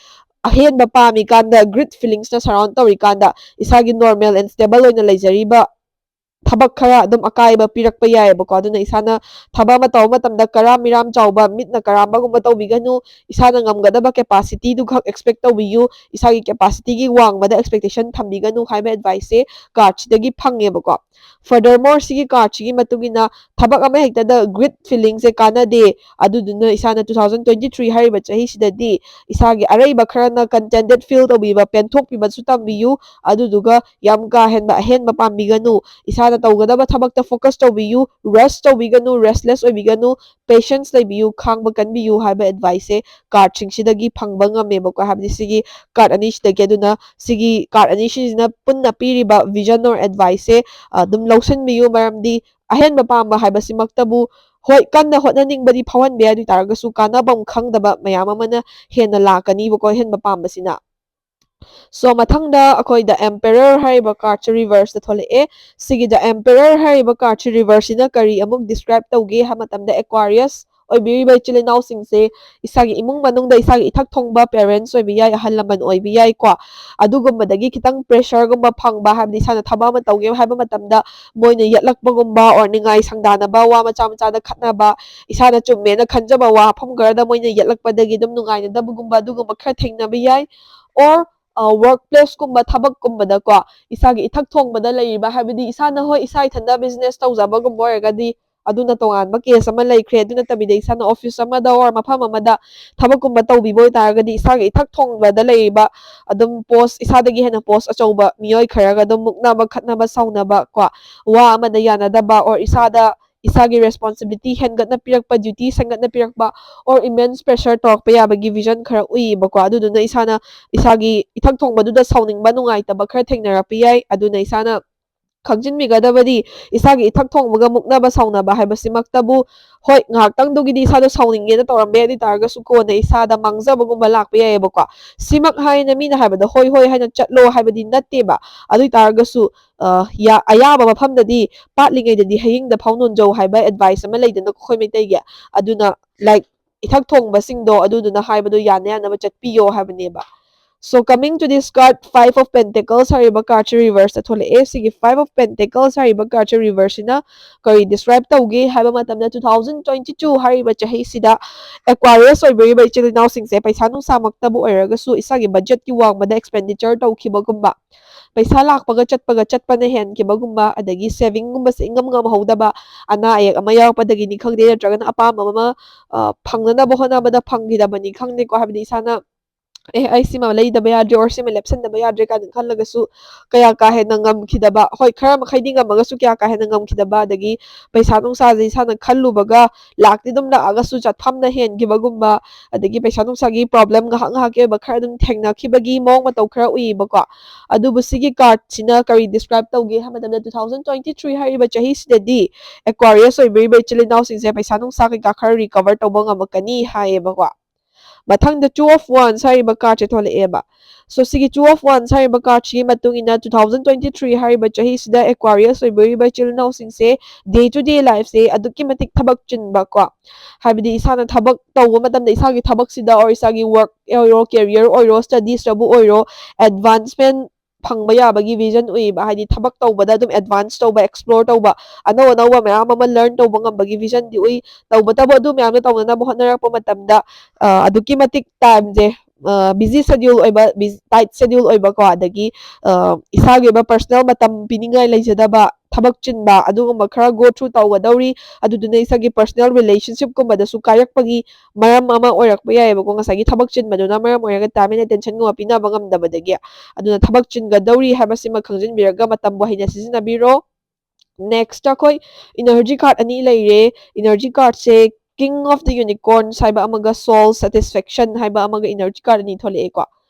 ꯑꯍꯦꯟꯕ ꯄꯥꯝꯃꯤꯀꯥꯟꯗ, greed feelingsꯅ surround ꯇꯧꯔꯤꯀꯥꯟꯗ, ꯏꯁꯥꯒꯤ normal and stable ꯑꯣꯏꯅ ꯂꯩꯖꯔꯤꯕ ꯊꯕꯛ ꯈꯔ ꯑꯗꯨꯝ ꯑꯀꯥꯏꯕ ꯄꯤꯔꯛꯄ ꯌꯥꯏꯑꯕꯀꯣ꯫ ꯑꯗꯨꯅ ꯏꯁꯥꯅ ꯊꯕꯛ ꯑꯃ ꯇꯧꯕ ꯃꯇꯝꯗ ꯀꯔꯥꯝ ꯃꯤꯔꯥꯝ ꯆꯥꯎꯕ, ꯃꯤꯠꯅ ꯀꯔꯥꯝꯕꯒꯨꯝꯕ ꯇꯧꯕꯤꯒꯅꯨ꯫ ꯏꯁꯥꯅ ꯉꯝꯒꯗꯕ capacity ꯗꯨ ꯈꯛ expect ꯇꯧꯕꯤꯌꯨ꯫ ꯏꯁꯥꯒꯤ capacity ꯒꯤ ꯋꯥꯡꯃꯗ expectation ꯊꯝꯕꯤꯒꯅꯨ ꯍꯥꯏꯕ advice ꯁꯦ card ꯁꯤꯗꯒꯤ ꯐꯪꯉꯦꯕꯀꯣ꯫ Furthermore, ꯁꯤꯒꯤ card ꯁꯤꯒꯤ ꯃꯇꯨꯡ ꯏꯟꯅ ꯊꯕꯛ ꯑꯃ ꯍꯦꯛꯇꯗ greed feeling ꯁꯦ ꯀꯥꯟꯅꯗꯦ꯫ ꯑꯗꯨꯗꯨꯅ ꯏꯁꯥꯅ two thousand twenty three ꯍꯥꯏꯔꯤꯕ ꯆꯍꯤꯁꯤꯗꯗꯤ ꯏꯁꯥꯒꯤ ꯑꯔꯩꯕ ꯈꯔꯅ contented feel ꯇꯧꯕꯤꯕ, ꯄꯦꯟꯊꯣꯛꯄꯤꯕꯁꯨ ꯇꯝꯕꯤꯌꯨ꯫ ꯑꯗꯨꯗꯨꯒ ꯌꯥꯝ ꯀꯥ ꯍꯦꯟꯕ ꯑꯍꯦꯟꯕ ꯄꯥꯝꯕꯤꯒꯅꯨ꯫ ꯏꯁꯥꯅ ꯇꯧꯒꯗꯕ ꯊꯕꯛꯇ focus ꯇꯧꯕꯤꯌꯨ, rush ꯇꯧꯕꯤꯒꯅꯨ, restless ꯑꯣꯏꯕꯤꯒꯅꯨ, patience ꯂꯩꯕꯤꯌꯨ, ꯈꯥꯡꯕ ꯀꯟꯕꯤꯌꯨ ꯍꯥꯏꯕ advice ꯁꯦ card ꯁꯤꯡꯁꯤꯗꯒꯤ ꯐꯪꯕ ꯉꯝꯃꯦꯕꯀꯣ꯫ ꯍꯥꯏꯕꯗꯤ ꯁꯤꯒꯤ card ꯑꯅꯤꯁꯤꯗꯒꯤ꯫ ꯑꯗꯨꯅ ꯁꯤꯒꯤ card ꯑꯅꯤꯁꯤꯁꯤꯅ ꯄꯨꯟꯅ ꯄꯤꯔꯤꯕ vision or advice ꯁꯦ ꯑꯗꯨꯝ ꯂꯧꯁꯤꯟꯕꯤꯌꯨ꯫ ꯃꯔꯝꯗꯤ ꯑꯍꯦꯟꯕ ꯄꯥꯝꯕ ꯍꯥꯏꯕꯁꯤꯃꯛꯇꯕꯨ, ꯍꯣꯏ, ꯀꯟꯅ ꯍꯣꯠꯅꯅꯤꯡꯕꯗꯤ ꯐꯥꯎꯍꯟꯕ ꯌꯥꯏ, ꯑꯗꯨ ꯑꯣꯏ ꯇꯥꯔꯒꯁꯨ ꯀꯥꯟꯅꯐꯝ ꯈꯪꯗꯕ ꯃꯌꯥꯝ ꯑꯃꯅ ꯍꯦꯟꯅ ꯂꯥꯛꯀꯅꯤꯕꯀꯣ, ꯑꯍꯦꯟꯕ ꯄꯥꯝꯕꯁꯤꯅ꯫ So, ꯃꯊꯪꯗ ꯑꯩꯈꯣꯏ The Emperor ꯍꯥꯏꯔꯤꯕ card ꯁꯦ reverse ꯇ ꯊꯣꯛꯂꯛꯑꯦ꯫ ꯁꯤꯒꯤ The Emperor ꯍꯥꯏꯔꯤꯕ card ꯁꯦ reverse ꯁꯤꯅ ꯀꯔꯤ ꯑꯃꯨꯛ describe ꯇꯧꯒꯦ ꯍꯥꯏꯕ ꯃꯇꯝꯗ, Aquarius ꯑꯣꯏꯕꯤꯔꯤꯕ ꯏꯆꯤꯜ ꯏꯅꯥꯎꯁꯤꯡꯁꯦ ꯏꯁꯥꯒꯤ ꯏꯃꯨꯡ ꯃꯅꯨꯡꯗ ꯏꯁꯥꯒꯤ ꯏꯊꯛ ꯊꯣꯡꯕ parents ꯑꯣꯏꯕ ꯌꯥꯏ, ꯑꯍꯜ ꯂꯃꯟ ꯑꯣꯏꯕ ꯌꯥꯏꯀꯣ, ꯑꯗꯨꯒꯨꯝꯕꯗꯒꯤ ꯈꯤꯇꯪ pressure ꯒꯨꯝꯕ ꯐꯪꯕ, ꯍꯥꯏꯕꯗꯤ ꯏꯁꯥꯅ ꯊꯕꯛ ꯑꯃ ꯇꯧꯒꯦ ꯍꯥꯏꯕ ꯃꯇꯝꯗ ꯃꯣꯏꯅ ꯌꯦꯠꯂꯛꯄꯒꯨꯝꯕ or ꯅꯤꯡꯉꯥꯏ ꯁꯪꯗꯥꯅꯕ, ꯋꯥ ꯃꯆꯥ ꯃꯆꯥꯗ ꯈꯠꯅꯕ, ꯏꯁꯥꯅ ꯆꯨꯝꯃꯦꯅ ꯈꯟꯖꯕ ꯋꯥꯐꯝ ꯈꯔꯗ ꯃꯣꯏꯅ ꯌꯦꯠꯂꯛꯄꯗꯒꯤ ꯑꯗꯨꯝ ꯅꯨꯡꯉꯥꯏꯅꯗꯕꯒꯨꯝꯕ, ꯑꯗꯨꯒꯨꯝꯕ ꯈꯔ ꯊꯦꯡꯅꯕ ꯌꯥꯏ꯫ Or ꯑ, work place ꯀꯨꯝꯕ, ꯊꯕꯛꯀꯨꯝꯕꯗꯀꯣ, ꯏꯁꯥꯒꯤ ꯏꯊꯛ ꯊꯣꯡꯕꯗ ꯂꯩꯔꯤꯕ, ꯍꯥꯏꯕꯗꯤ ꯏꯁꯥꯅ, ꯍꯣꯏ, ꯏꯁꯥ ꯏꯊꯟꯇ business ꯇꯧꯖꯕꯒꯨꯝꯕ ꯑꯣꯏꯔꯒꯗꯤ ꯑꯗꯨꯅ ꯇꯣꯉꯥꯟꯕ case ꯑꯃ ꯂꯩꯈ꯭ꯔꯦ꯫ ꯑꯗꯨ ꯅꯠꯇꯕꯤꯗ ꯏꯁꯥꯅ office ꯑꯃꯗ or ꯃꯐꯝ ꯑꯃꯗ ꯊꯕꯛꯀꯨꯝꯕ ꯇꯧꯕꯤꯕ ꯑꯣꯏꯇꯥꯔꯒꯗꯤ ꯏꯁꯥꯒꯤ ꯏꯊꯛ ꯊꯣꯡꯕꯗ ꯂꯩꯔꯤꯕ ꯑꯗꯨꯝ post, ꯏꯁꯥꯗꯒꯤ ꯍꯦꯟꯅ post ꯑꯆꯧꯕ ꯃꯤꯑꯣꯏ ꯈꯔꯒ ꯑꯗꯨꯝ ꯃꯨꯛꯅꯕ, ꯈꯠꯅꯕ, ꯁꯥꯎꯅꯕ ꯀꯣ, ꯋꯥ ꯑꯃꯗ ꯌꯥꯅꯗꯕ, or ꯏꯁꯥꯗ ꯏꯁꯥꯒꯤ responsibility ꯍꯦꯟꯒꯠꯅ ꯄꯤꯔꯛꯄ, duties ꯍꯦꯟꯒꯠꯅ ꯄꯤꯔꯛꯄ, or immense pressure ꯇꯧꯔꯛꯄ ꯌꯥꯕꯒꯤ vision ꯈꯔ ꯎꯏꯌꯦꯕꯀꯣ꯫ ꯑꯗꯨꯗꯨꯅ ꯏꯁꯥꯅ ꯏꯁꯥꯒꯤ ꯏꯊꯛ ꯊꯣꯡꯕꯗꯨꯗ ꯁꯥꯎꯅꯤꯡꯕ, ꯅꯨꯡꯉꯥꯏꯇꯕ ꯈꯔ ꯊꯦꯡꯅꯔꯛꯄ ꯌꯥꯏ꯫ ꯑꯗꯨꯅ ꯏꯁꯥꯅ ꯈꯪꯖꯤꯟꯕꯤꯒꯗꯕꯗꯤ, ꯏꯁꯥꯒꯤ ꯏꯊꯛ ꯊꯣꯡꯕꯒ ꯃꯨꯛꯅꯕ ꯁꯥꯎꯅꯕ ꯍꯥꯏꯕꯁꯤꯃꯛꯇꯕꯨ, ꯍꯣꯏ, ꯉꯥꯏꯍꯥꯛꯇꯪꯗꯨꯒꯤꯗꯤ ꯏꯁꯥꯗꯣ ꯁꯥꯎꯅꯤꯡꯉꯦꯅ ꯇꯧꯔꯝꯕ ꯌꯥꯏ, ꯑꯗꯨ ꯑꯣꯏ ꯇꯥꯔꯒꯁꯨ ꯀꯣꯟꯅ ꯏꯁꯥꯗ ꯃꯥꯡꯖꯕꯒꯨꯝꯕ ꯂꯥꯛꯄ ꯌꯥꯏꯌꯦꯕꯀꯣ꯫ ꯁꯤꯃꯛ ꯍꯥꯏꯅ ꯃꯤꯅ ꯍꯥꯏꯕꯗ ꯍꯣꯏ ꯍꯣꯏ ꯍꯥꯏꯅ ꯆꯠꯂꯣ ꯍꯥꯏꯕꯗꯤ ꯅꯠꯇꯦꯕ꯫ ꯑꯗꯨ ꯑꯣꯏ ꯇꯥꯔꯒꯁꯨ, ꯑ, ꯌꯥ-, ꯑꯌꯥꯕ ꯃꯐꯝꯗꯗꯤ "ꯄꯥꯠꯂꯤꯉꯩꯗꯗꯤ ꯍꯌꯤꯡꯗ ꯐꯥꯎ ꯅꯣꯟꯖꯧ" ꯍꯥꯏꯕ advice ꯑꯃ ꯂꯩꯗꯅꯀꯣ ꯑꯩꯈꯣꯏ ꯃꯩꯇꯩꯒꯤ꯫ ꯑꯗꯨꯅ, like, ꯏꯊꯛ ꯊꯣꯡꯕꯁꯤꯡꯗꯣ ꯑꯗꯨꯗꯨꯅ ꯍꯥꯏꯕꯗꯣ ꯌꯥꯅ ꯌꯥꯅꯕ ꯆꯠꯄꯤꯌꯣ ꯍꯥꯏꯕꯅꯦꯕ꯫ So coming to this card, Five of Pentacles ꯍꯥꯏꯔꯤꯕ cardꯁꯦ reverseꯇ ꯊꯣꯛꯂꯛꯑꯦ꯫ ꯁꯤꯒꯤ Five of Pentacles ꯍꯥꯏꯔꯤꯕ cardꯁꯦ reverseꯁꯤꯅ ꯀꯔꯤ describe ꯇꯧꯒꯦ ꯍꯥꯏꯕ ꯃꯇꯝꯗ, two thousand twenty-two ꯍꯥꯏꯔꯤꯕ ꯆꯍꯤꯁꯤꯗ Aquarius ꯑꯣꯏꯕꯤꯔꯤꯕ ꯏꯆꯤꯜ ꯏꯅꯥꯎꯁꯤꯡꯁꯦ ꯄꯩꯁꯥ ꯅꯨꯡꯁꯥꯃꯛꯇꯕꯨ ꯑꯣꯏꯔꯒꯁꯨ ꯏꯁꯥꯒꯤ budgetꯀꯤ ꯋꯥꯡꯃꯗ expenditure ꯇꯧꯈꯤꯕꯒꯨꯝꯕ, ꯄꯩꯁꯥ ꯂꯥꯛꯄꯒ ꯆꯠꯄꯒ ꯆꯠꯄꯅ ꯍꯦꯟꯈꯤꯕꯒꯨꯝꯕ, ꯑꯗꯒꯤ savingꯒꯨꯝꯕꯁꯦ ꯏꯉꯝ ꯉꯝꯍꯧꯗꯕ, ꯑꯅꯥ ꯑꯌꯦꯛ ꯑꯃ ꯌꯥꯎꯔꯛꯄꯗꯒꯤꯅꯤ ꯈꯪꯗꯦ, ꯅꯠꯇ꯭ꯔꯒꯅ ꯑꯄꯥꯝꯕ ꯑꯃ ꯑ, ꯐꯪꯅꯅꯕ ꯍꯣꯠꯅꯕꯗ ꯐꯪꯈꯤꯗꯕꯅꯤ ꯈꯪꯗꯦꯀꯣ, ꯍꯥꯏꯕꯗꯤ ꯏꯁꯥꯅ ꯑꯦ, ꯑꯩ ꯁꯤꯃ ꯂꯩꯗꯕ ꯌꯥꯗ꯭ꯔꯦ, or ꯁꯤꯃ ꯂꯦꯞꯁꯟꯗꯕ ꯌꯥꯗ꯭ꯔꯦ ꯀꯥꯏꯅ ꯈꯜꯂꯒꯁꯨ ꯀꯌꯥ ꯀꯥ ꯍꯦꯟꯅ ꯉꯝꯈꯤꯗꯕ, ꯍꯣꯏ, ꯈꯔ ꯃꯈꯩꯗꯤ ꯉꯝꯃꯒꯁꯨ ꯀꯌꯥ ꯀꯥ ꯍꯦꯟꯅ ꯉꯝꯈꯤꯗꯕ, ꯑꯗꯒꯤ ꯄꯩꯁꯥ ꯅꯨꯡꯁꯥꯁꯦ ꯏꯁꯥꯅ ꯈꯜꯂꯨꯕꯒ ꯂꯥꯛꯇꯤ ꯑꯗꯨꯝ ꯂꯥꯛꯑꯒꯁꯨ ꯆꯠꯐꯝꯅ ꯍꯦꯟꯈꯤꯕꯒꯨꯝꯕ, ꯑꯗꯒꯤ ꯄꯩꯁꯥ ꯅꯨꯡꯁꯥꯒꯤ problem ꯉꯥꯏꯍꯥꯛ ꯉꯥꯏꯍꯥꯛꯀꯤ ꯑꯣꯏꯕ ꯈꯔ ꯑꯗꯨꯝ ꯊꯦꯡꯅꯈꯤꯕꯒꯤ ꯃꯑꯣꯡ ꯃꯇꯧ ꯈꯔ ꯎꯏꯌꯦꯕꯀꯣ꯫ ꯑꯗꯨꯕꯨ ꯁꯤꯒꯤ cardꯁꯤꯅ ꯀꯔꯤ describe ꯇꯧꯒꯦ ꯍꯥꯏꯕ ꯃꯇꯝꯗ, two thousand twenty three ꯍꯥꯏꯔꯤꯕ ꯆꯍꯤꯁꯤꯗꯗꯤ Aquarius ꯑꯣꯏꯕꯤꯔꯤꯕ ꯏꯆꯤꯜ ꯏꯅꯥꯎꯁꯤꯡꯁꯦ ꯄꯩꯁꯥ ꯅꯨꯡꯁꯥ ꯀꯩꯀꯥ ꯈꯔ recover ꯇꯧꯕ ꯉꯝꯃꯛꯀꯅꯤ ꯍꯥꯏꯌꯦꯕꯀꯣ꯫ ꯃꯊꯪꯗ Two of Wands ꯍꯥꯏꯔꯤꯕ cardꯁꯦ ꯊꯣꯛꯂꯛꯑꯦꯕ꯫ So ꯁꯤꯒꯤ Two of Wands ꯍꯥꯏꯔꯤꯕ cardꯁꯤꯒꯤ ꯃꯇꯨꯡ ꯏꯟꯅ two thousand twenty three ꯍꯥꯏꯔꯤꯕ ꯆꯍꯤꯁꯤꯗ Aquarius ꯑꯣꯏꯕꯤꯔꯤꯕ ꯏꯆꯤꯜ ꯏꯅꯥꯎꯁꯤꯡꯁꯦ day to day lifeꯁꯦ ꯑꯗꯨꯛꯀꯤ ꯃꯇꯤꯛ ꯊꯕꯛ ꯆꯤꯟꯕ ꯀꯣ, ꯍꯥꯏꯕꯗꯤ ꯏꯁꯥꯅ ꯊꯕꯛ ꯇꯧꯕ ꯃꯇꯝꯗ ꯏꯁꯥꯒꯤ ꯊꯕꯛꯁꯤꯗ or ꯏꯁꯥꯒꯤ work ꯑꯣꯏꯔꯣ, career ꯑꯣꯏꯔꯣ, studiesꯇꯕꯨ ꯑꯣꯏꯔꯣ, advancement ꯐꯪꯕ ꯌꯥꯕꯒꯤ vision ꯎꯏꯕ, ꯍꯥꯏꯗꯤ ꯊꯕꯛ ꯇꯧꯕꯗ ꯑꯗꯨꯝ advance ꯇꯧꯕ, explore ꯇꯧꯕ, ꯑꯅꯧ ꯑꯅꯧꯕ ꯃꯌꯥꯝ ꯑꯃ learn ꯇꯧꯕ ꯉꯝꯕꯒꯤ visionꯗꯤ ꯎꯏ꯫ ꯇꯧꯕꯇꯕꯨ ꯑꯗꯨ ꯃꯌꯥꯝꯗꯣ ꯇꯧꯅꯅꯕ ꯍꯣꯠꯅꯔꯛꯄ ꯃꯇꯝꯗ ꯑ, ꯑꯗꯨꯛꯀꯤ ꯃꯇꯤꯛ timeꯁꯦ busy schedule ꯑꯣꯏꯕ, tight schedule ꯑꯣꯏꯕꯀꯣ, ꯑꯗꯒꯤ ꯑ, ꯏꯁꯥꯒꯤ ꯑꯣꯏꯕ personal ꯃꯇꯝ ꯄꯤꯅꯤꯡꯉꯥꯏ ꯂꯩꯖꯗꯕ, ꯊꯕꯛ ꯆꯤꯟꯕ, ꯑꯗꯨꯒꯨꯝꯕ ꯈꯔ go through ꯇꯧꯒꯗꯧꯔꯤ꯫ ꯑꯗꯨꯗꯨꯅ ꯏꯁꯥꯒꯤ personal relationshipꯀꯨꯝꯕꯗꯁꯨ ꯀꯥꯏꯔꯛꯄꯒꯤ ꯃꯔꯝ ꯑꯃ ꯑꯣꯏꯔꯛꯄ ꯌꯥꯏꯑꯕꯀꯣ, ꯉꯁꯥꯏꯒꯤ ꯊꯕꯛ ꯆꯤꯟꯕꯗꯨꯅ ꯃꯔꯝ ꯑꯣꯏꯔꯒ time and attentionꯒꯨꯝꯕ ꯄꯤꯅꯕ ꯉꯝꯗꯕꯗꯒꯤ꯫ ꯑꯗꯨꯅ ꯊꯕꯛ ꯆꯤꯟꯒꯗꯧꯔꯤ ꯍꯥꯏꯕꯁꯤꯃ ꯈꯪꯖꯤꯟꯕꯤꯔꯒ ꯃꯇꯝꯕꯨ ꯍꯩꯅ ꯁꯤꯖꯤꯟꯅꯕꯤꯔꯣ꯫ Next ꯑꯩꯈꯣꯏ energy card ꯑꯅꯤ ꯂꯩꯔꯦ꯫ Energy cardꯁꯦ King of the Unicorns ꯍꯥꯏꯕ ꯑꯃꯒ Soul Satisfaction ꯍꯥꯏꯕ ꯑꯃꯒ energy card ꯑꯅꯤ ꯊꯣꯛꯂꯛꯑꯦꯀꯣ꯫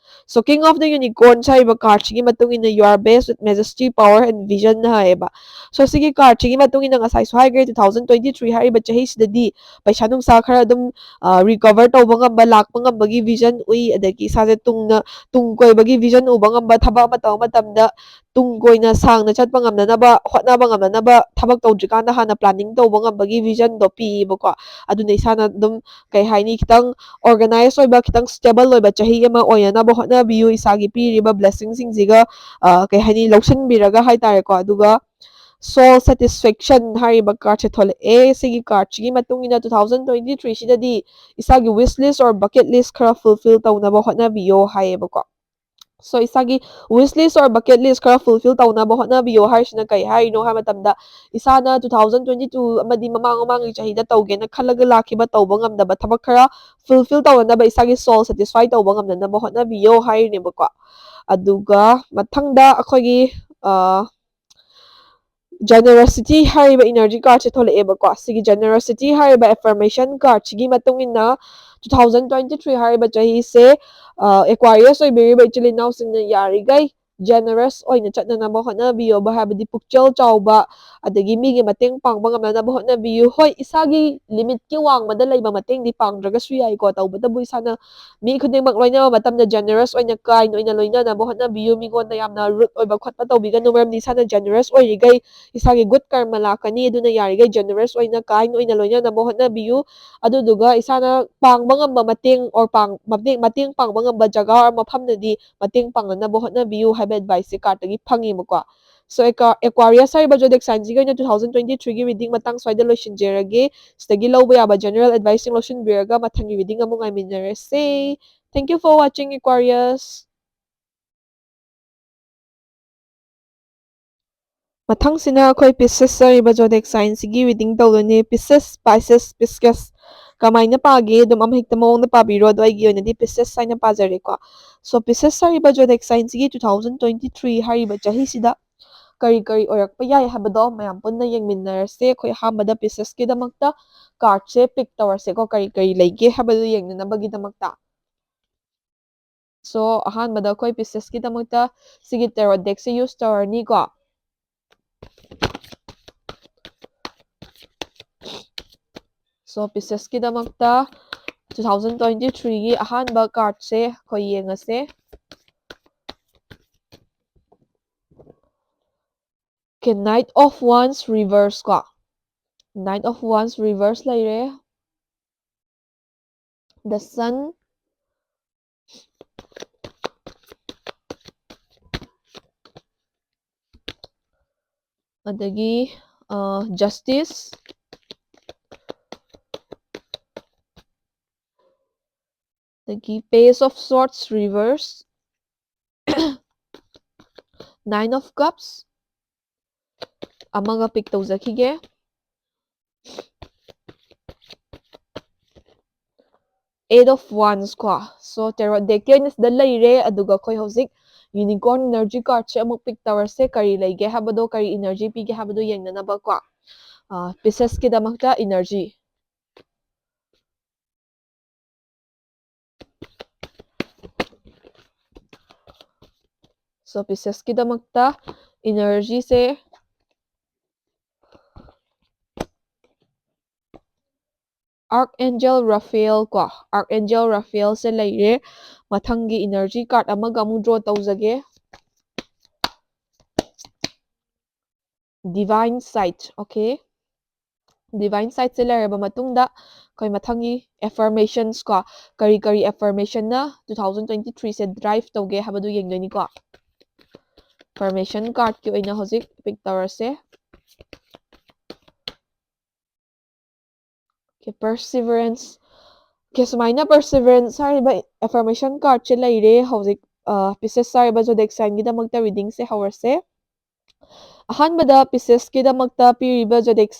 So King of the Unicorns ꯍꯥꯏꯔꯤꯕ cardꯁꯤꯒꯤ ꯃꯇꯨꯡ ꯏꯟꯅ you are blessed with majesty, power and vision ꯍꯥꯏꯌꯦꯕ꯫ So ꯁꯤꯒꯤ cardꯁꯤꯒꯤ ꯃꯇꯨꯡ ꯏꯟꯅ ꯉꯁꯥꯏꯁꯨ ꯍꯥꯏꯈ꯭ꯔꯦ, two thousand twenty three ꯍꯥꯏꯔꯤꯕ ꯆꯍꯤꯁꯤꯗꯗꯤ ꯄꯩꯁꯥ ꯅꯨꯡꯁꯥ ꯈꯔ ꯑꯗꯨꯝ ꯑ, recover ꯇꯧꯕ ꯉꯝꯕ, ꯂꯥꯛꯄ ꯉꯝꯕꯒꯤ vision ꯎꯏ, ꯑꯗꯒꯤ ꯏꯁꯥꯁꯦ ꯇꯨꯡꯅ, ꯇꯨꯡ ꯀꯣꯏꯕꯒꯤ vision ꯎꯕ ꯉꯝꯕ, ꯊꯕꯛ ꯑꯃ ꯇꯧꯕ ꯃꯇꯝꯗ ꯇꯨꯡ ꯀꯣꯏꯅ ꯁꯥꯡꯅ ꯆꯠꯄ ꯉꯝꯅꯅꯕ ꯍꯣꯠꯅꯕ ꯉꯝꯅꯅꯕ ꯊꯕꯛ ꯇꯧꯗ꯭ꯔꯤꯀꯥꯟꯗ ꯍꯥꯟꯅ planning ꯇꯧꯕ ꯉꯝꯕꯒꯤ vision ꯗꯣ ꯄꯤꯌꯦꯕꯀꯣ꯫ ꯑꯗꯨꯅ ꯏꯁꯥꯅ ꯑꯗꯨꯝ, ꯀꯩ ꯍꯥꯏꯅꯤ, ꯈꯤꯇꯪ organize ꯑꯣꯏꯕ, ꯈꯤꯇꯪ stable ꯑꯣꯏꯕ ꯆꯍꯤ ꯑꯃ ꯑꯣꯏꯅꯅꯕ ꯍꯣꯠꯅꯕꯤꯌꯨ꯫ ꯏꯁꯥꯒꯤ ꯄꯤꯔꯤꯕ blessing ꯁꯤꯡꯁꯤꯒ, ꯑ, ꯀꯩ ꯍꯥꯏꯅꯤ, ꯂꯧꯁꯤꯟꯕꯤꯔꯒ ꯍꯥꯏꯇꯥꯔꯦꯀꯣ꯫ ꯑꯗꯨꯒ soul satisfaction ꯍꯥꯏꯔꯤꯕ card ꯁꯦ ꯊꯣꯛꯂꯛꯑꯦ꯫ ꯁꯤꯒꯤ card ꯁꯤꯒꯤ ꯃꯇꯨꯡ ꯏꯟꯅ two thousand twenty three ꯁꯤꯗꯗꯤ ꯏꯁꯥꯒꯤ wish list or bucket list ꯈꯔ fulfill ꯇꯧꯅꯕ ꯍꯣꯠꯅꯕꯤꯌꯣ ꯍꯥꯏꯌꯦꯕꯀꯣ꯫ So, ꯏꯁꯥꯒꯤ wish list or bucket list ꯈꯔ fulfill ꯇꯧꯅꯕ ꯍꯣꯠꯅꯕꯤꯌꯣ ꯍꯥꯏꯔꯤꯁꯤꯅ ꯀꯩ ꯍꯥꯏꯔꯤꯅꯣ ꯍꯥꯏꯕ ꯃꯇꯝꯗ, ꯏꯁꯥꯅ two thousand twenty two ꯑꯃꯗꯤ ꯃꯃꯥꯡ ꯃꯃꯥꯡꯒꯤ ꯆꯍꯤꯗ ꯇꯧꯒꯦꯅ ꯈꯜꯂꯒ ꯂꯥꯛꯈꯤꯕ, ꯇꯧꯕ ꯉꯝꯗꯕ ꯊꯕꯛ ꯈꯔ fulfill ꯇꯧꯅꯅꯕ ꯏꯁꯥꯒꯤ soul satisfy ꯇꯧꯕ ꯉꯝꯅꯅꯕ ꯍꯣꯠꯅꯕꯤꯌꯣ ꯍꯥꯏꯔꯤꯅꯦꯕꯀꯣ꯫ ꯑꯗꯨꯒ ꯃꯊꯪꯗ ꯑꯩꯈꯣꯏꯒꯤ, ꯑ, generosity ꯍꯥꯏꯔꯤꯕ energy card ꯁꯦ ꯊꯣꯛꯂꯛꯑꯦꯕꯀꯣ꯫ ꯁꯤꯒꯤ generosity ꯍꯥꯏꯔꯤꯕ affirmation card ꯁꯤꯒꯤ ꯃꯇꯨꯡ ꯏꯟꯅ two thousand twenty three ꯍꯥꯏꯔꯤꯕ ꯆꯍꯤꯁꯦ, ꯑ, Aquarius ꯑꯣꯏꯕꯤꯔꯤꯕ ꯏꯆꯤꯜ ꯏꯅꯥꯎꯁꯤꯡꯅ ꯌꯥꯔꯤꯈꯩ generous ꯑꯣꯏꯅ ꯆꯠꯅꯅꯕ ꯍꯣꯠꯅꯕꯤꯌꯣꯕ, ꯍꯥꯏꯕꯗꯤ ꯄꯨꯛꯆꯦꯜ ꯆꯥꯎꯕ, ꯑꯗꯒꯤ ꯃꯤꯒꯤ ꯃꯇꯦꯡ ꯄꯥꯡꯕ ꯉꯝꯅꯅꯕ ꯍꯣꯠꯅꯕꯤꯌꯨ꯫ ꯍꯣꯏ, ꯏꯁꯥꯒꯤ limit ꯀꯤ ꯋꯥꯡꯃꯗ ꯂꯩꯕ ꯃꯇꯦꯡꯗꯤ ꯄꯥꯡꯗ꯭ꯔꯒꯁꯨ ꯌꯥꯏꯀꯣ, ꯇꯧꯕꯇꯕꯨ ꯏꯁꯥꯅ ꯃꯤ ꯈꯨꯗꯤꯡꯃꯛ ꯂꯣꯏꯅꯕ ꯃꯇꯝꯗ generous ꯑꯣꯏꯅ, kind ꯑꯣꯏꯅ ꯂꯣꯏꯅꯅꯕ ꯍꯣꯠꯅꯕꯤꯌꯨ꯫ ꯃꯤꯉꯣꯟꯗ ꯌꯥꯝꯅ rude ꯑꯣꯏꯕ ꯈꯣꯠꯄ ꯇꯧꯕꯤꯒꯅꯨ, ꯃꯔꯝꯗꯤ ꯏꯁꯥꯅ generous ꯑꯣꯏꯔꯤꯈꯩ ꯏꯁꯥꯒꯤ good ꯀꯔꯃ ꯂꯥꯛꯀꯅꯤ꯫ ꯑꯗꯨꯅ ꯌꯥꯔꯤꯈꯩ generous ꯑꯣꯏꯅ, kind ꯑꯣꯏꯅ ꯂꯣꯏꯅꯅꯕ ꯍꯣꯠꯅꯕꯤꯌꯨ꯫ ꯑꯗꯨꯗꯨꯒ ꯏꯁꯥꯅ ꯄꯥꯡꯕ ꯉꯝꯕ ꯃꯇꯦꯡ or ꯄꯥꯡ-, ꯃꯇꯦꯡ, ꯃꯇꯦꯡ ꯄꯥꯡꯕ ꯉꯝꯕ ꯖꯒꯥ or ꯃꯐꯝꯗꯗꯤ ꯃꯇꯦꯡ ꯄꯥꯡꯅꯅꯕ ꯍꯣꯠꯅꯕꯤꯌꯨ ꯍꯥꯏꯕ advice ꯁꯦ card ꯇꯒꯤ ꯐꯪꯉꯦꯕꯀꯣ꯫ So, Aqua-, Aquarius ꯍꯥꯏꯔꯤꯕ zodiac sign ꯁꯤꯒꯤ ꯑꯣꯏꯅ two thousand twenty three ꯒꯤ reading ꯃꯇꯥꯡ ꯁ꯭ꯋꯥꯏꯗ ꯂꯣꯏꯁꯤꯟꯖꯔꯒꯦ꯫ ꯁꯤꯗꯒꯤ ꯂꯧꯕ ꯌꯥꯕ general advice ꯁꯤꯡ ꯂꯧꯁꯤꯟꯕꯤꯔꯒ ꯃꯊꯪꯒꯤ reading ꯑꯃꯨꯛ ꯉꯥꯏꯃꯤꯟꯅꯔꯁꯦ꯫ Thank you for watching, Aquarius. ꯃꯊꯪꯁꯤꯅ ꯑꯩꯈꯣꯏ Pisces ꯍꯥꯏꯔꯤꯕ zodiac sign ꯁꯤꯒꯤ reading ꯇꯧꯗꯣꯏꯅꯦ꯫ Pisces, Pisces, Pisces꯫ ꯀꯃꯥꯏꯅ ꯄꯥꯒꯦ? ꯑꯗꯨꯝ ꯑꯃ ꯍꯦꯛꯇ ꯃꯑꯣꯡꯗ ꯄꯥꯕꯤꯔꯣ꯫ ꯑꯗꯣ ꯑꯩꯒꯤ ꯑꯣꯏꯅꯗꯤ Pisces ꯍꯥꯏꯅ ꯄꯥꯖꯔꯦꯀꯣ꯫ So, Pisces ꯍꯥꯏꯔꯤꯕ zodiac sign ꯁꯤꯒꯤ two thousand twenty three ꯍꯥꯏꯔꯤꯕ ꯆꯍꯤꯁꯤꯗ ꯀꯔꯤ ꯀꯔꯤ ꯑꯣꯏꯔꯛꯄ ꯌꯥꯏ ꯍꯥꯏꯕꯗꯣ ꯃꯌꯥꯝ ꯄꯨꯟꯅ ꯌꯦꯡꯃꯤꯟꯅꯔꯁꯦ꯫ ꯑꯩꯈꯣꯏ ꯑꯍꯥꯟꯕꯗ Pisces ꯀꯤꯗꯃꯛꯇ card ꯁꯦ pick ꯇꯧꯔꯁꯦꯀꯣ, ꯀꯔꯤ ꯀꯔꯤ ꯂꯩꯒꯦ ꯍꯥꯏꯕꯗꯨ ꯌꯦꯡꯅꯅꯕꯒꯤꯗꯃꯛꯇ꯫ So, ꯑꯍꯥꯟꯕꯗ ꯑꯩꯈꯣꯏ Pisces ꯀꯤꯗꯃꯛꯇ ꯁꯤꯒꯤ tarot deck ꯁꯦ use ꯇꯧꯔꯅꯤꯀꯣ꯫ So, Pisces ꯀꯤꯗꯃꯛꯇ two thousand twenty three ꯒꯤ ꯑꯍꯥꯟꯕ card ꯁꯦ ꯑꯩꯈꯣꯏ ꯌꯦꯡꯉꯁꯦ꯫ Knight of Wands reverse ꯀꯣ, Knight of Wands reverse ꯂꯩꯔꯦ, The Sun, ꯑꯗꯒꯤ Justice, ꯑꯗꯒꯤ Page of Swords reverse, Nine of Cups, ꯑꯃꯒ pick ꯇꯧꯖꯈꯤꯒꯦ꯫ Eight of Wands ꯀꯣ, so Tarot deckꯀꯤ ꯑꯣꯏꯅ ꯁꯤꯗ ꯂꯩꯔꯦ꯫ ꯑꯗꯨꯒ ꯑꯩꯈꯣꯏ ꯍꯧꯖꯤꯛ Unicorn energy cardꯁꯦ ꯑꯃꯨꯛ pick ꯇꯧꯔꯁꯦ, ꯀꯔꯤ ꯂꯩꯒꯦ ꯍꯥꯏꯕꯗꯣ, ꯀꯔꯤ energy ꯄꯤꯒꯦ ꯍꯥꯏꯕꯗꯣ ꯌꯦꯡꯅꯅꯕ ꯀꯣ꯫ Priestessꯀꯤꯗꯃꯛꯇ energy, so Priestessꯀꯤꯗꯃꯛꯇ energyꯁꯦ Archangel Raphael ꯀꯣ, Archangel Raphaelꯁꯦ ꯂꯩꯔꯦ꯫ ꯃꯊꯪꯒꯤ energy card ꯑꯃꯒ ꯑꯃꯨꯛ draw ꯇꯧꯖꯒꯦ꯫ Divine Sight, okay, Divine Sightꯁꯦ ꯂꯩꯔꯕ ꯃꯇꯨꯡꯗ ꯑꯩꯈꯣꯏ ꯃꯊꯪꯒꯤ affirmations ꯀꯣ, ꯀꯔꯤ ꯀꯔꯤ affirmationꯅ two thousand twenty threeꯁꯦ drive ꯇꯧꯒꯦ ꯍꯥꯏꯕꯗꯨ ꯌꯦꯡꯗꯣꯏꯅꯤꯀꯣ꯫ Affirmation cardꯀꯤ ꯑꯣꯏꯅ ꯍꯧꯖꯤꯛ pick ꯇꯧꯔꯁꯦ꯫ Okay, Perseverance. Okay, ꯁꯨꯃꯥꯏꯅ Perseverance ꯍꯥꯏꯔꯤꯕ affirmation cardꯁꯦ ꯂꯩꯔꯦ꯫ ꯍꯧꯖꯤꯛ Pisces ꯍꯥꯏꯔꯤꯕ zodiac signꯒꯤꯗꯃꯛꯇ readingꯁꯦ ꯍꯧꯔꯁꯦ꯫ ꯑꯍꯥꯟꯕꯗ Piscesꯀꯤꯗꯃꯛꯇ ꯄꯤꯔꯤꯕ zodiac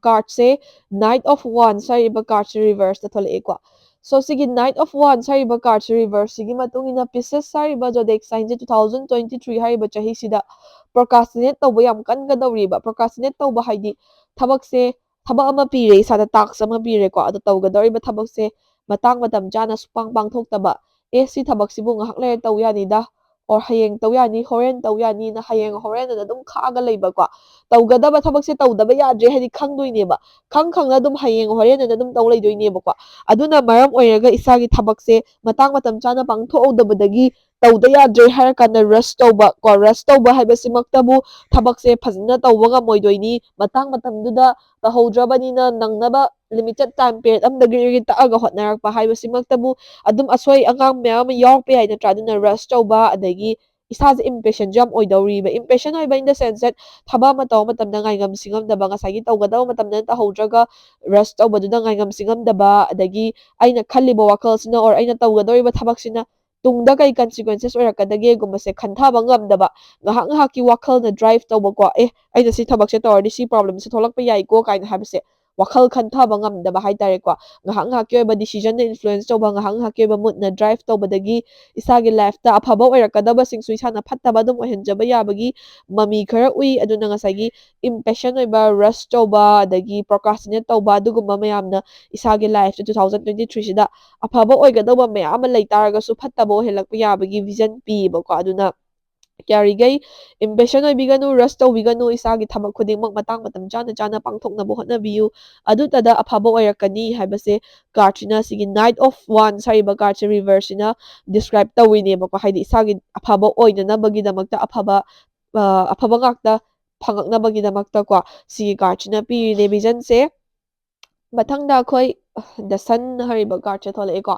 cardꯁꯦ Knight of Wands ꯍꯥꯏꯔꯤꯕ cardꯁꯦ reverseꯇ ꯊꯣꯛꯂꯛꯑꯦꯀꯣ꯫ So ꯁꯤꯒꯤ Knight of Wands ꯍꯥꯏꯔꯤꯕ cardꯁꯦ reverseꯁꯤꯒꯤ ꯃꯇꯨꯡ ꯏꯟꯅ Pisces ꯍꯥꯏꯔꯤꯕ zodiac signꯁꯦ two thousand twenty three ꯍꯥꯏꯔꯤꯕ ꯆꯍꯤꯁꯤꯗ procrastinate ꯇꯧꯕ ꯌꯥꯝ ꯀꯟꯒꯗꯧꯔꯤꯕ꯫ Procrastinate ꯇꯧꯕ ꯍꯥꯏꯗꯤ ꯊꯕꯛꯁꯦ, ꯊꯕꯛ ꯑꯃ ꯄꯤꯔꯦ, ꯏꯁꯥꯗ task ꯑꯃ ꯄꯤꯔꯦꯀꯣ, ꯑꯗꯣ ꯇꯧꯒꯗꯧꯔꯤꯕ ꯊꯕꯛꯁꯦ ꯃꯇꯥꯡ ꯃꯇꯝ ꯆꯥꯅ ꯁꯨꯛꯄꯥꯡ ꯄꯥꯡꯊꯣꯛꯇꯕ, ꯑꯦ, ꯁꯤ ꯊꯕꯛꯁꯤꯕꯨ ꯉꯥꯏꯍꯥꯛ ꯂꯩꯔ ꯇꯧ ꯌꯥꯅꯤꯗ, or ꯍꯌꯦꯡ ꯇꯧ ꯌꯥꯅꯤ, ꯍꯣꯔꯦꯟ ꯇꯧ ꯌꯥꯅꯤꯅ ꯍꯌꯦꯡ ꯍꯣꯔꯦꯟ ꯑꯅ ꯑꯗꯨꯝ ꯈꯥꯛꯑꯒ ꯂꯩꯕꯀꯣ꯫ ꯇꯧꯒꯗꯕ ꯊꯕꯛꯁꯦ ꯇꯧꯗꯕ ꯌꯥꯗ꯭ꯔꯦ ꯍꯥꯏꯗꯤ ꯈꯪꯗꯣꯏꯅꯦꯕ, ꯈꯪ ꯈꯪꯅ ꯑꯗꯨꯝ ꯍꯌꯦꯡ ꯍꯣꯔꯦꯟ ꯑꯅ ꯑꯗꯨꯝ ꯇꯧ ꯂꯩꯗꯣꯏꯅꯦꯕꯀꯣ꯫ ꯑꯗꯨꯅ ꯃꯔꯝ ꯑꯣꯏꯔꯒ ꯏꯁꯥꯒꯤ ꯊꯕꯛꯁꯦ ꯃꯇꯥꯡ ꯃꯇꯝ ꯆꯥꯅ ꯄꯥꯡꯊꯣꯛꯍꯧꯗꯕꯗꯒꯤ ꯇꯧꯗ ꯌꯥꯗ꯭ꯔꯦ ꯍꯥꯏꯔ ꯀꯥꯟꯗ ꯔꯁ ꯇꯧꯕ ꯀꯣ, ꯔꯁ ꯇꯧꯕ ꯍꯥꯏꯕꯁꯤꯃꯛꯇꯕꯨ ꯊꯕꯛꯁꯦ ꯐꯖꯅ ꯇꯧꯕ ꯉꯝꯃꯣꯏꯗꯣꯏꯅꯤ꯫ ꯃꯇꯥꯡ ꯃꯇꯝꯗꯨꯗ ꯇꯧꯍꯧꯗ꯭ꯔꯕꯅꯤꯅ ꯅꯪꯅꯕ limited time period ꯑꯃꯗꯒꯤ ꯇꯛꯑꯒ ꯍꯣꯠꯅꯔꯛꯄ ꯍꯥꯏꯕꯁꯤꯃꯛꯇꯕꯨ ꯑꯗꯨꯝ ꯑꯁꯣꯏ ꯑꯉꯥꯝ ꯃꯌꯥꯝ ꯑꯃ ꯌꯥꯎꯔꯛꯄ ꯌꯥꯏ ꯅꯠꯇ꯭ꯔꯥ? ꯑꯗꯨꯅ ꯔꯁ ꯇꯧꯕ, ꯑꯗꯒꯤ ꯏꯁꯥꯁꯦ impatient ꯁꯨ ꯌꯥꯝ ꯑꯣꯏꯗꯧꯔꯤꯕ꯫ Impatient ꯑꯣꯏꯕ in the sense that ꯊꯕꯛ ꯑꯃ ꯇꯧꯕ ꯃꯇꯝꯗ ꯉꯥꯏꯉꯝ ꯁꯤꯡꯉꯝꯗꯕ, ꯉꯁꯥꯏꯒꯤ ꯇꯧꯒꯗꯕ ꯃꯇꯝꯗ ꯇꯧꯍꯧꯗ꯭ꯔꯒ ꯔꯁ ꯇꯧꯕꯗꯨꯗ ꯉꯥꯏꯉꯝ ꯁꯤꯡꯉꯝꯗꯕ, ꯑꯗꯒꯤ ꯑꯩꯅ ꯈꯜꯂꯤꯕ ꯋꯥꯈꯜꯁꯤꯅ or ꯑꯩꯅ ꯇꯧꯒꯗꯧꯔꯤꯕ ꯊꯕꯛꯁꯤꯅ ꯇꯨꯡꯗ ꯀꯩ consequences ꯑꯣꯏꯔꯛꯀꯗꯒꯦꯒꯨꯝꯕꯁꯦ ꯈꯟꯊꯕ ꯉꯝꯗꯕ, ꯉꯥꯏꯍꯥꯛ ꯉꯥꯏꯍꯥꯛꯀꯤ ꯋꯥꯈꯜꯅ drive ꯇꯧꯕꯀꯣ, ꯑꯦ, ꯑꯩꯅ ꯁꯤ ꯊꯕꯛꯁꯦ ꯇꯧꯔꯗꯤ ꯁꯤ problem ꯁꯦ ꯊꯣꯛꯂꯛꯄ ꯌꯥꯏꯀꯣ ꯀꯥꯏꯅ ꯍꯥꯏꯕꯁꯦ ꯋꯥꯈꯜ ꯈꯟꯊꯕ ꯉꯝꯗꯕ ꯍꯥꯏꯇꯥꯔꯦꯀꯣ꯫ ꯉꯥꯏꯍꯥꯛ ꯉꯥꯏꯍꯥꯛꯀꯤ ꯑꯣꯏꯕ decision ꯅ influence ꯇꯧꯕ, ꯉꯥꯏꯍꯥꯛ ꯉꯥꯏꯍꯥꯛꯀꯤ ꯑꯣꯏꯕ mood ꯅ drive ꯇꯧꯕꯗꯒꯤ ꯏꯁꯥꯒꯤ life ꯇ ꯑꯐꯕ ꯑꯣꯏꯔꯛꯀꯗꯕꯁꯤꯡꯁꯨ ꯏꯁꯥꯅ ꯐꯠꯇꯕ ꯑꯗꯨꯝ ꯑꯣꯏꯍꯟꯖꯕ ꯌꯥꯕꯒꯤ ꯃꯃꯤ ꯈꯔ ꯎꯏ꯫ ꯑꯗꯨꯅ ꯉꯁꯥꯏꯒꯤ impatient ꯑꯣꯏꯕ, rush ꯇꯧꯕ, ꯑꯗꯒꯤ procrastinate ꯇꯧꯕ, ꯑꯗꯨꯒꯨꯝꯕ ꯃꯌꯥꯝꯅ ꯏꯁꯥꯒꯤ life ꯁꯦ two thousand twenty three ꯁꯤꯗ ꯑꯐꯕ ꯑꯣꯏꯒꯗꯧꯕ ꯃꯌꯥꯝ ꯑꯃ ꯂꯩ ꯇꯥꯔꯒꯁꯨ ꯐꯠꯇꯕ ꯑꯣꯏꯍꯜꯂꯛꯄ ꯌꯥꯕꯒꯤ vision ꯄꯤꯌꯦꯕꯀꯣ꯫ ꯑꯗꯨꯅ ꯌꯥꯔꯤꯈꯩ impatient ꯑꯣꯏꯕꯤꯒꯅꯨ, rush ꯇꯧꯕꯤꯒꯅꯨ, ꯏꯁꯥꯒꯤ ꯊꯕꯛ ꯈꯨꯗꯤꯡꯃꯛ ꯃꯇꯥꯡ ꯃꯇꯝ ꯆꯥꯅ ꯆꯥꯅ ꯄꯥꯡꯊꯣꯛꯅꯕ ꯍꯣꯠꯅꯕꯤꯌꯨ꯫ ꯑꯗꯨꯇꯗ ꯑꯐꯕ ꯑꯣꯏꯔꯛꯀꯅꯤ ꯍꯥꯏꯕꯁꯦ card ꯁꯤꯅ, ꯁꯤꯒꯤ Knight of Wands ꯍꯥꯏꯔꯤꯕ card ꯁꯦ reverse ꯁꯤꯅ describe ꯇꯧꯔꯤꯅꯦꯕꯀꯣ꯫ ꯍꯥꯏꯗꯤ ꯏꯁꯥꯒꯤ ꯑꯐꯕ ꯑꯣꯏꯅꯅꯕꯒꯤꯗꯃꯛꯇ, ꯑꯐꯕ, ꯑ, ꯑꯐꯕ ꯉꯥꯛꯇ ꯐꯪꯉꯛꯅꯕꯒꯤꯗꯃꯛꯇꯀꯣ ꯁꯤꯒꯤ card ꯁꯤꯅ ꯄꯤꯔꯤꯅꯦ vision ꯁꯦ꯫ ꯃꯊꯪꯗ ꯑꯩꯈꯣꯏ, ꯑ, The Sun ꯍꯥꯏꯔꯤꯕ card ꯁꯦ ꯊꯣꯛꯂꯛꯑꯦꯀꯣ꯫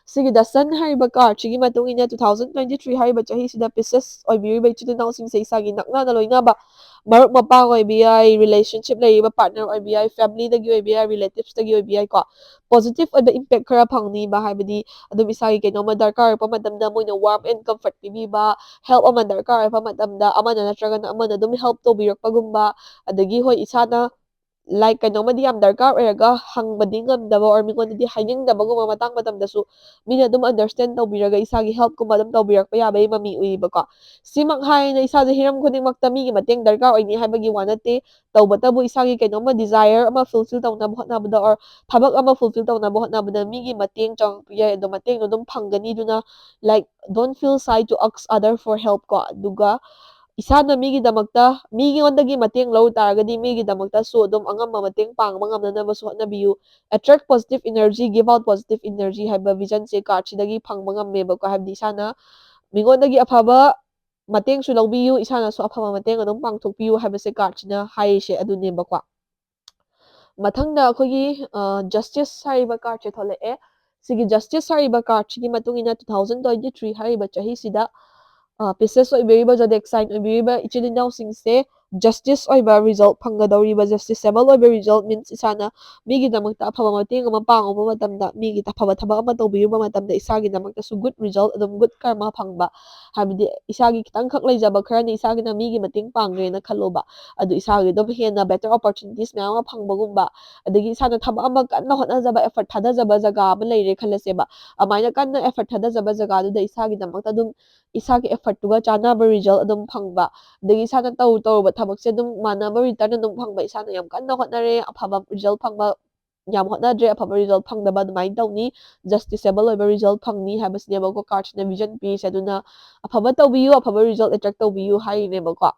ꯁꯤꯒꯤ The Sun ꯍꯥꯏꯔꯤꯕ card ꯁꯤꯒꯤ ꯃꯇꯨꯡ ꯏꯟꯅ two thousand twenty three ꯍꯥꯏꯔꯤꯕ ꯆꯍꯤꯁꯤꯗ Pisces ꯑꯣꯏꯕꯤꯔꯤꯕ ꯏꯆꯤꯜ ꯏꯅꯥꯎꯁꯤꯡꯁꯦ ꯏꯁꯥꯒꯤ ꯅꯛꯅꯅ ꯂꯣꯏꯅꯕ ꯃꯔꯨꯞ ꯃꯄꯥꯡ ꯑꯣꯏꯕ ꯌꯥꯏ, relationship ꯂꯩꯔꯤꯕ partner ꯑꯣꯏꯕ ꯌꯥꯏ, family ꯗꯒꯤ ꯑꯣꯏꯕ ꯌꯥꯏ, relatives ꯇꯒꯤ ꯑꯣꯏꯕ ꯌꯥꯏꯀꯣ꯫ Positive ꯑꯣꯏꯕ impact ꯈꯔ ꯐꯪꯅꯤꯕ, ꯍꯥꯏꯕꯗꯤ ꯑꯗꯨꯝ ꯏꯁꯥꯒꯤ ꯀꯩꯅꯣꯝꯃ ꯗꯔꯀꯥꯔ ꯑꯣꯏꯔꯛꯄ ꯃꯇꯝꯗ ꯃꯣꯏꯅ warm and comfort ꯄꯤꯕꯤꯕ, help ꯑꯃ ꯗꯔꯀꯥꯔ ꯑꯣꯏꯔꯛꯄ ꯃꯇꯝꯗ ꯑꯃꯅ ꯅꯠꯇ꯭ꯔꯒꯅ ꯑꯃꯅ ꯑꯗꯨꯝ help ꯇꯧꯕꯤꯔꯛꯄꯒꯨꯝꯕ, ꯑꯗꯒꯤ ꯍꯣꯏ ꯏꯁꯥꯅ like ꯀꯩꯅꯣꯝꯃꯗꯤ ꯌꯥꯝ ꯗꯔꯀꯥꯔ ꯑꯣꯏꯔꯒ ꯍꯪꯕꯗꯤ ꯉꯝꯗꯕ or ꯃꯤꯉꯣꯟꯗꯗꯤ ꯍꯥꯏꯅꯤꯡꯗꯕꯒꯨꯝꯕ ꯃꯇꯥꯡ ꯃꯇꯝꯗꯁꯨ ꯃꯤꯅ ꯑꯗꯨꯝ understand ꯇꯧꯕꯤꯔꯒ ꯏꯁꯥꯒꯤ help ꯀꯨꯝꯕ ꯑꯗꯨꯝ ꯇꯧꯕꯤꯔꯛꯄ ꯌꯥꯕꯒꯤ ꯃꯃꯤ ꯎꯏꯌꯦꯕꯀꯣ꯫ ꯁꯤꯃꯛ ꯍꯥꯏꯅ ꯏꯁꯥꯁꯦ ꯍꯤꯔꯝ ꯈꯨꯗꯤꯡꯃꯛꯇ ꯃꯤꯒꯤ ꯃꯇꯦꯡ ꯗꯔꯀꯥꯔ ꯑꯣꯏꯅꯤ ꯍꯥꯏꯕꯒꯤ ꯋꯥ ꯅꯠꯇꯦ, ꯇꯧꯕꯇꯕꯨ ꯏꯁꯥꯒꯤ ꯀꯩꯅꯣꯝꯃ desire ꯑꯃ fulfill ꯇꯧꯅꯕ ꯍꯣꯠꯅꯕꯗ or ꯊꯕꯛ ꯑꯃ fulfill ꯇꯧꯅꯕ ꯍꯣꯠꯅꯕꯗ ꯃꯤꯒꯤ ꯃꯇꯦꯡ ꯆꯪꯉꯛꯄ ꯌꯥꯏ, ꯑꯗꯣ ꯃꯇꯦꯡꯗꯣ ꯑꯗꯨꯝ ꯐꯪꯒꯅꯤ꯫ ꯑꯗꯨꯅ like don't feel shy to ask other for help ꯀꯣ꯫ ꯑꯗꯨꯒ ꯏꯁꯥꯅ ꯃꯤꯒꯤꯗꯃꯛꯇ, ꯃꯤꯉꯣꯟꯗꯒꯤ ꯃꯇꯦꯡ ꯂꯧ ꯇꯥꯔꯒꯗꯤ ꯃꯤꯒꯤꯗꯃꯛꯇꯁꯨ ꯑꯗꯨꯝ ꯑꯉꯝꯕ ꯃꯇꯦꯡ ꯄꯥꯡꯕ ꯉꯝꯅꯅꯕꯁꯨ ꯍꯣꯠꯅꯕꯤꯌꯨ꯫ Attract positive energy, give out positive energy ꯍꯥꯏꯕ vision ꯁꯦ card ꯁꯤꯗꯒꯤ ꯐꯪꯕ ꯉꯝꯃꯦꯕꯀꯣ꯫ ꯍꯥꯏꯕꯗꯤ ꯏꯁꯥꯅ ꯃꯤꯉꯣꯟꯗꯒꯤ ꯑꯐꯕ ꯃꯇꯦꯡꯁꯨ ꯂꯧꯕꯤꯌꯨ, ꯏꯁꯥꯅꯁꯨ ꯑꯐꯕ ꯃꯇꯦꯡ ꯑꯗꯨꯝ ꯄꯥꯡꯊꯣꯛꯄꯤꯌꯨ ꯍꯥꯏꯕꯁꯦ cardꯁꯤꯅ ꯍꯥꯏꯔꯤꯁꯦ ꯑꯗꯨꯅꯦꯕꯀꯣ꯫ ꯃꯊꯪꯗ ꯑꯩꯈꯣꯏꯒꯤ Justice ꯍꯥꯏꯔꯤꯕ cardꯁꯦ ꯊꯣꯛꯂꯛꯑꯦ꯫ ꯁꯤꯒꯤ Justice ꯍꯥꯏꯔꯤꯕ cardꯁꯤꯒꯤ ꯃꯇꯨꯡ ꯏꯟꯅ two thousand twenty three ꯍꯥꯏꯔꯤꯕ ꯆꯍꯤꯁꯤꯗ Pisces ꯑꯣꯏꯕꯤꯔꯤꯕ, zodiac sign ꯑꯣꯏꯕꯤꯔꯤꯕ ꯏꯆꯤꯜ ꯏꯅꯥꯎꯁꯤꯡꯁꯦ justice ꯑꯣꯏꯕ result ꯐꯪꯒꯗꯧꯔꯤꯕ꯫ Justiciable ꯑꯣꯏꯕ result means ꯏꯁꯥꯅ ꯃꯤꯒꯤꯗꯃꯛꯇ ꯑꯐꯕ ꯃꯇꯦꯡ ꯑꯃ ꯄꯥꯡꯉꯨꯕ ꯃꯇꯝꯗ, ꯃꯤꯒꯤ ꯑꯐꯕ ꯊꯕꯛ ꯑꯃ ꯇꯧꯕꯤꯔꯨꯕ ꯃꯇꯝꯗ ꯏꯁꯥꯒꯤꯗꯃꯛꯇꯁꯨ good result, ꯑꯗꯨꯝ good karma ꯐꯪꯕ꯫ ꯍꯥꯏꯕꯗꯤ ꯏꯁꯥꯒꯤ ꯈꯤꯇꯪꯈꯛ ꯂꯩꯖꯕ ꯈꯔꯅ ꯏꯁꯥꯒꯤꯅ ꯃꯤꯒꯤ ꯃꯇꯦꯡ ꯄꯥꯡꯈ꯭ꯔꯦꯅ ꯈꯜꯂꯣꯕ, ꯑꯗꯨ ꯏꯁꯥꯒꯤ ꯑꯗꯨꯝ ꯍꯦꯟꯅ better opportunities ꯃꯌꯥꯝ ꯑꯃ ꯐꯪꯕꯒꯨꯝꯕ, ꯑꯗꯒꯤ ꯏꯁꯥꯅ ꯊꯕꯛ ꯑꯃ ꯀꯟꯅ ꯍꯣꯠꯅꯖꯕ, effort ꯊꯥꯗꯖꯕ ꯖꯒꯥ ꯑꯃ ꯂꯩꯔꯦ ꯈꯜꯂꯁꯦꯕ, ꯑꯗꯨꯃꯥꯏꯅ ꯀꯟꯅ effort ꯊꯥꯗꯖꯕ ꯖꯒꯥꯗꯨꯗ ꯏꯁꯥꯒꯤꯗꯃꯛꯇ ꯑꯗꯨꯝ ꯏꯁꯥꯒꯤ effortꯇꯨꯒ ꯆꯥꯟꯅꯕ result ꯑꯗꯨꯝ ꯐꯪꯕ, ꯑꯗꯒꯤ ꯏꯁꯥꯅ ꯇꯧ ꯇꯧꯔꯨꯕ ꯊꯕꯛꯁꯦ ꯑꯗꯨꯝ ꯃꯥꯟꯅꯕ return ꯑꯗꯨꯝ ꯐꯪꯕ, ꯏꯁꯥꯅ ꯌꯥꯝ ꯀꯟꯅ ꯍꯣꯠꯅꯔꯦ, ꯑꯐꯕ result ꯐꯪꯕ, ꯌꯥꯝ ꯍꯣꯠꯅꯗ꯭ꯔꯦ, ꯑꯐꯕ result ꯐꯪꯗꯕ, ꯑꯗꯨꯃꯥꯏꯅ ꯇꯧꯅꯤ꯫ Justiciable ꯑꯣꯏꯕ result ꯐꯪꯅꯤ ꯍꯥꯏꯕꯁꯤꯅꯦꯕꯀꯣ cardꯁꯤꯅ vision ꯄꯤꯔꯤꯁꯦ꯫ ꯑꯗꯨꯅ ꯑꯐꯕ ꯇꯧꯕꯤꯌꯨ, ꯑꯐꯕ result attract ꯇꯧꯕꯤꯌꯨ ꯍꯥꯏꯔꯤꯅꯦꯕꯀꯣ꯫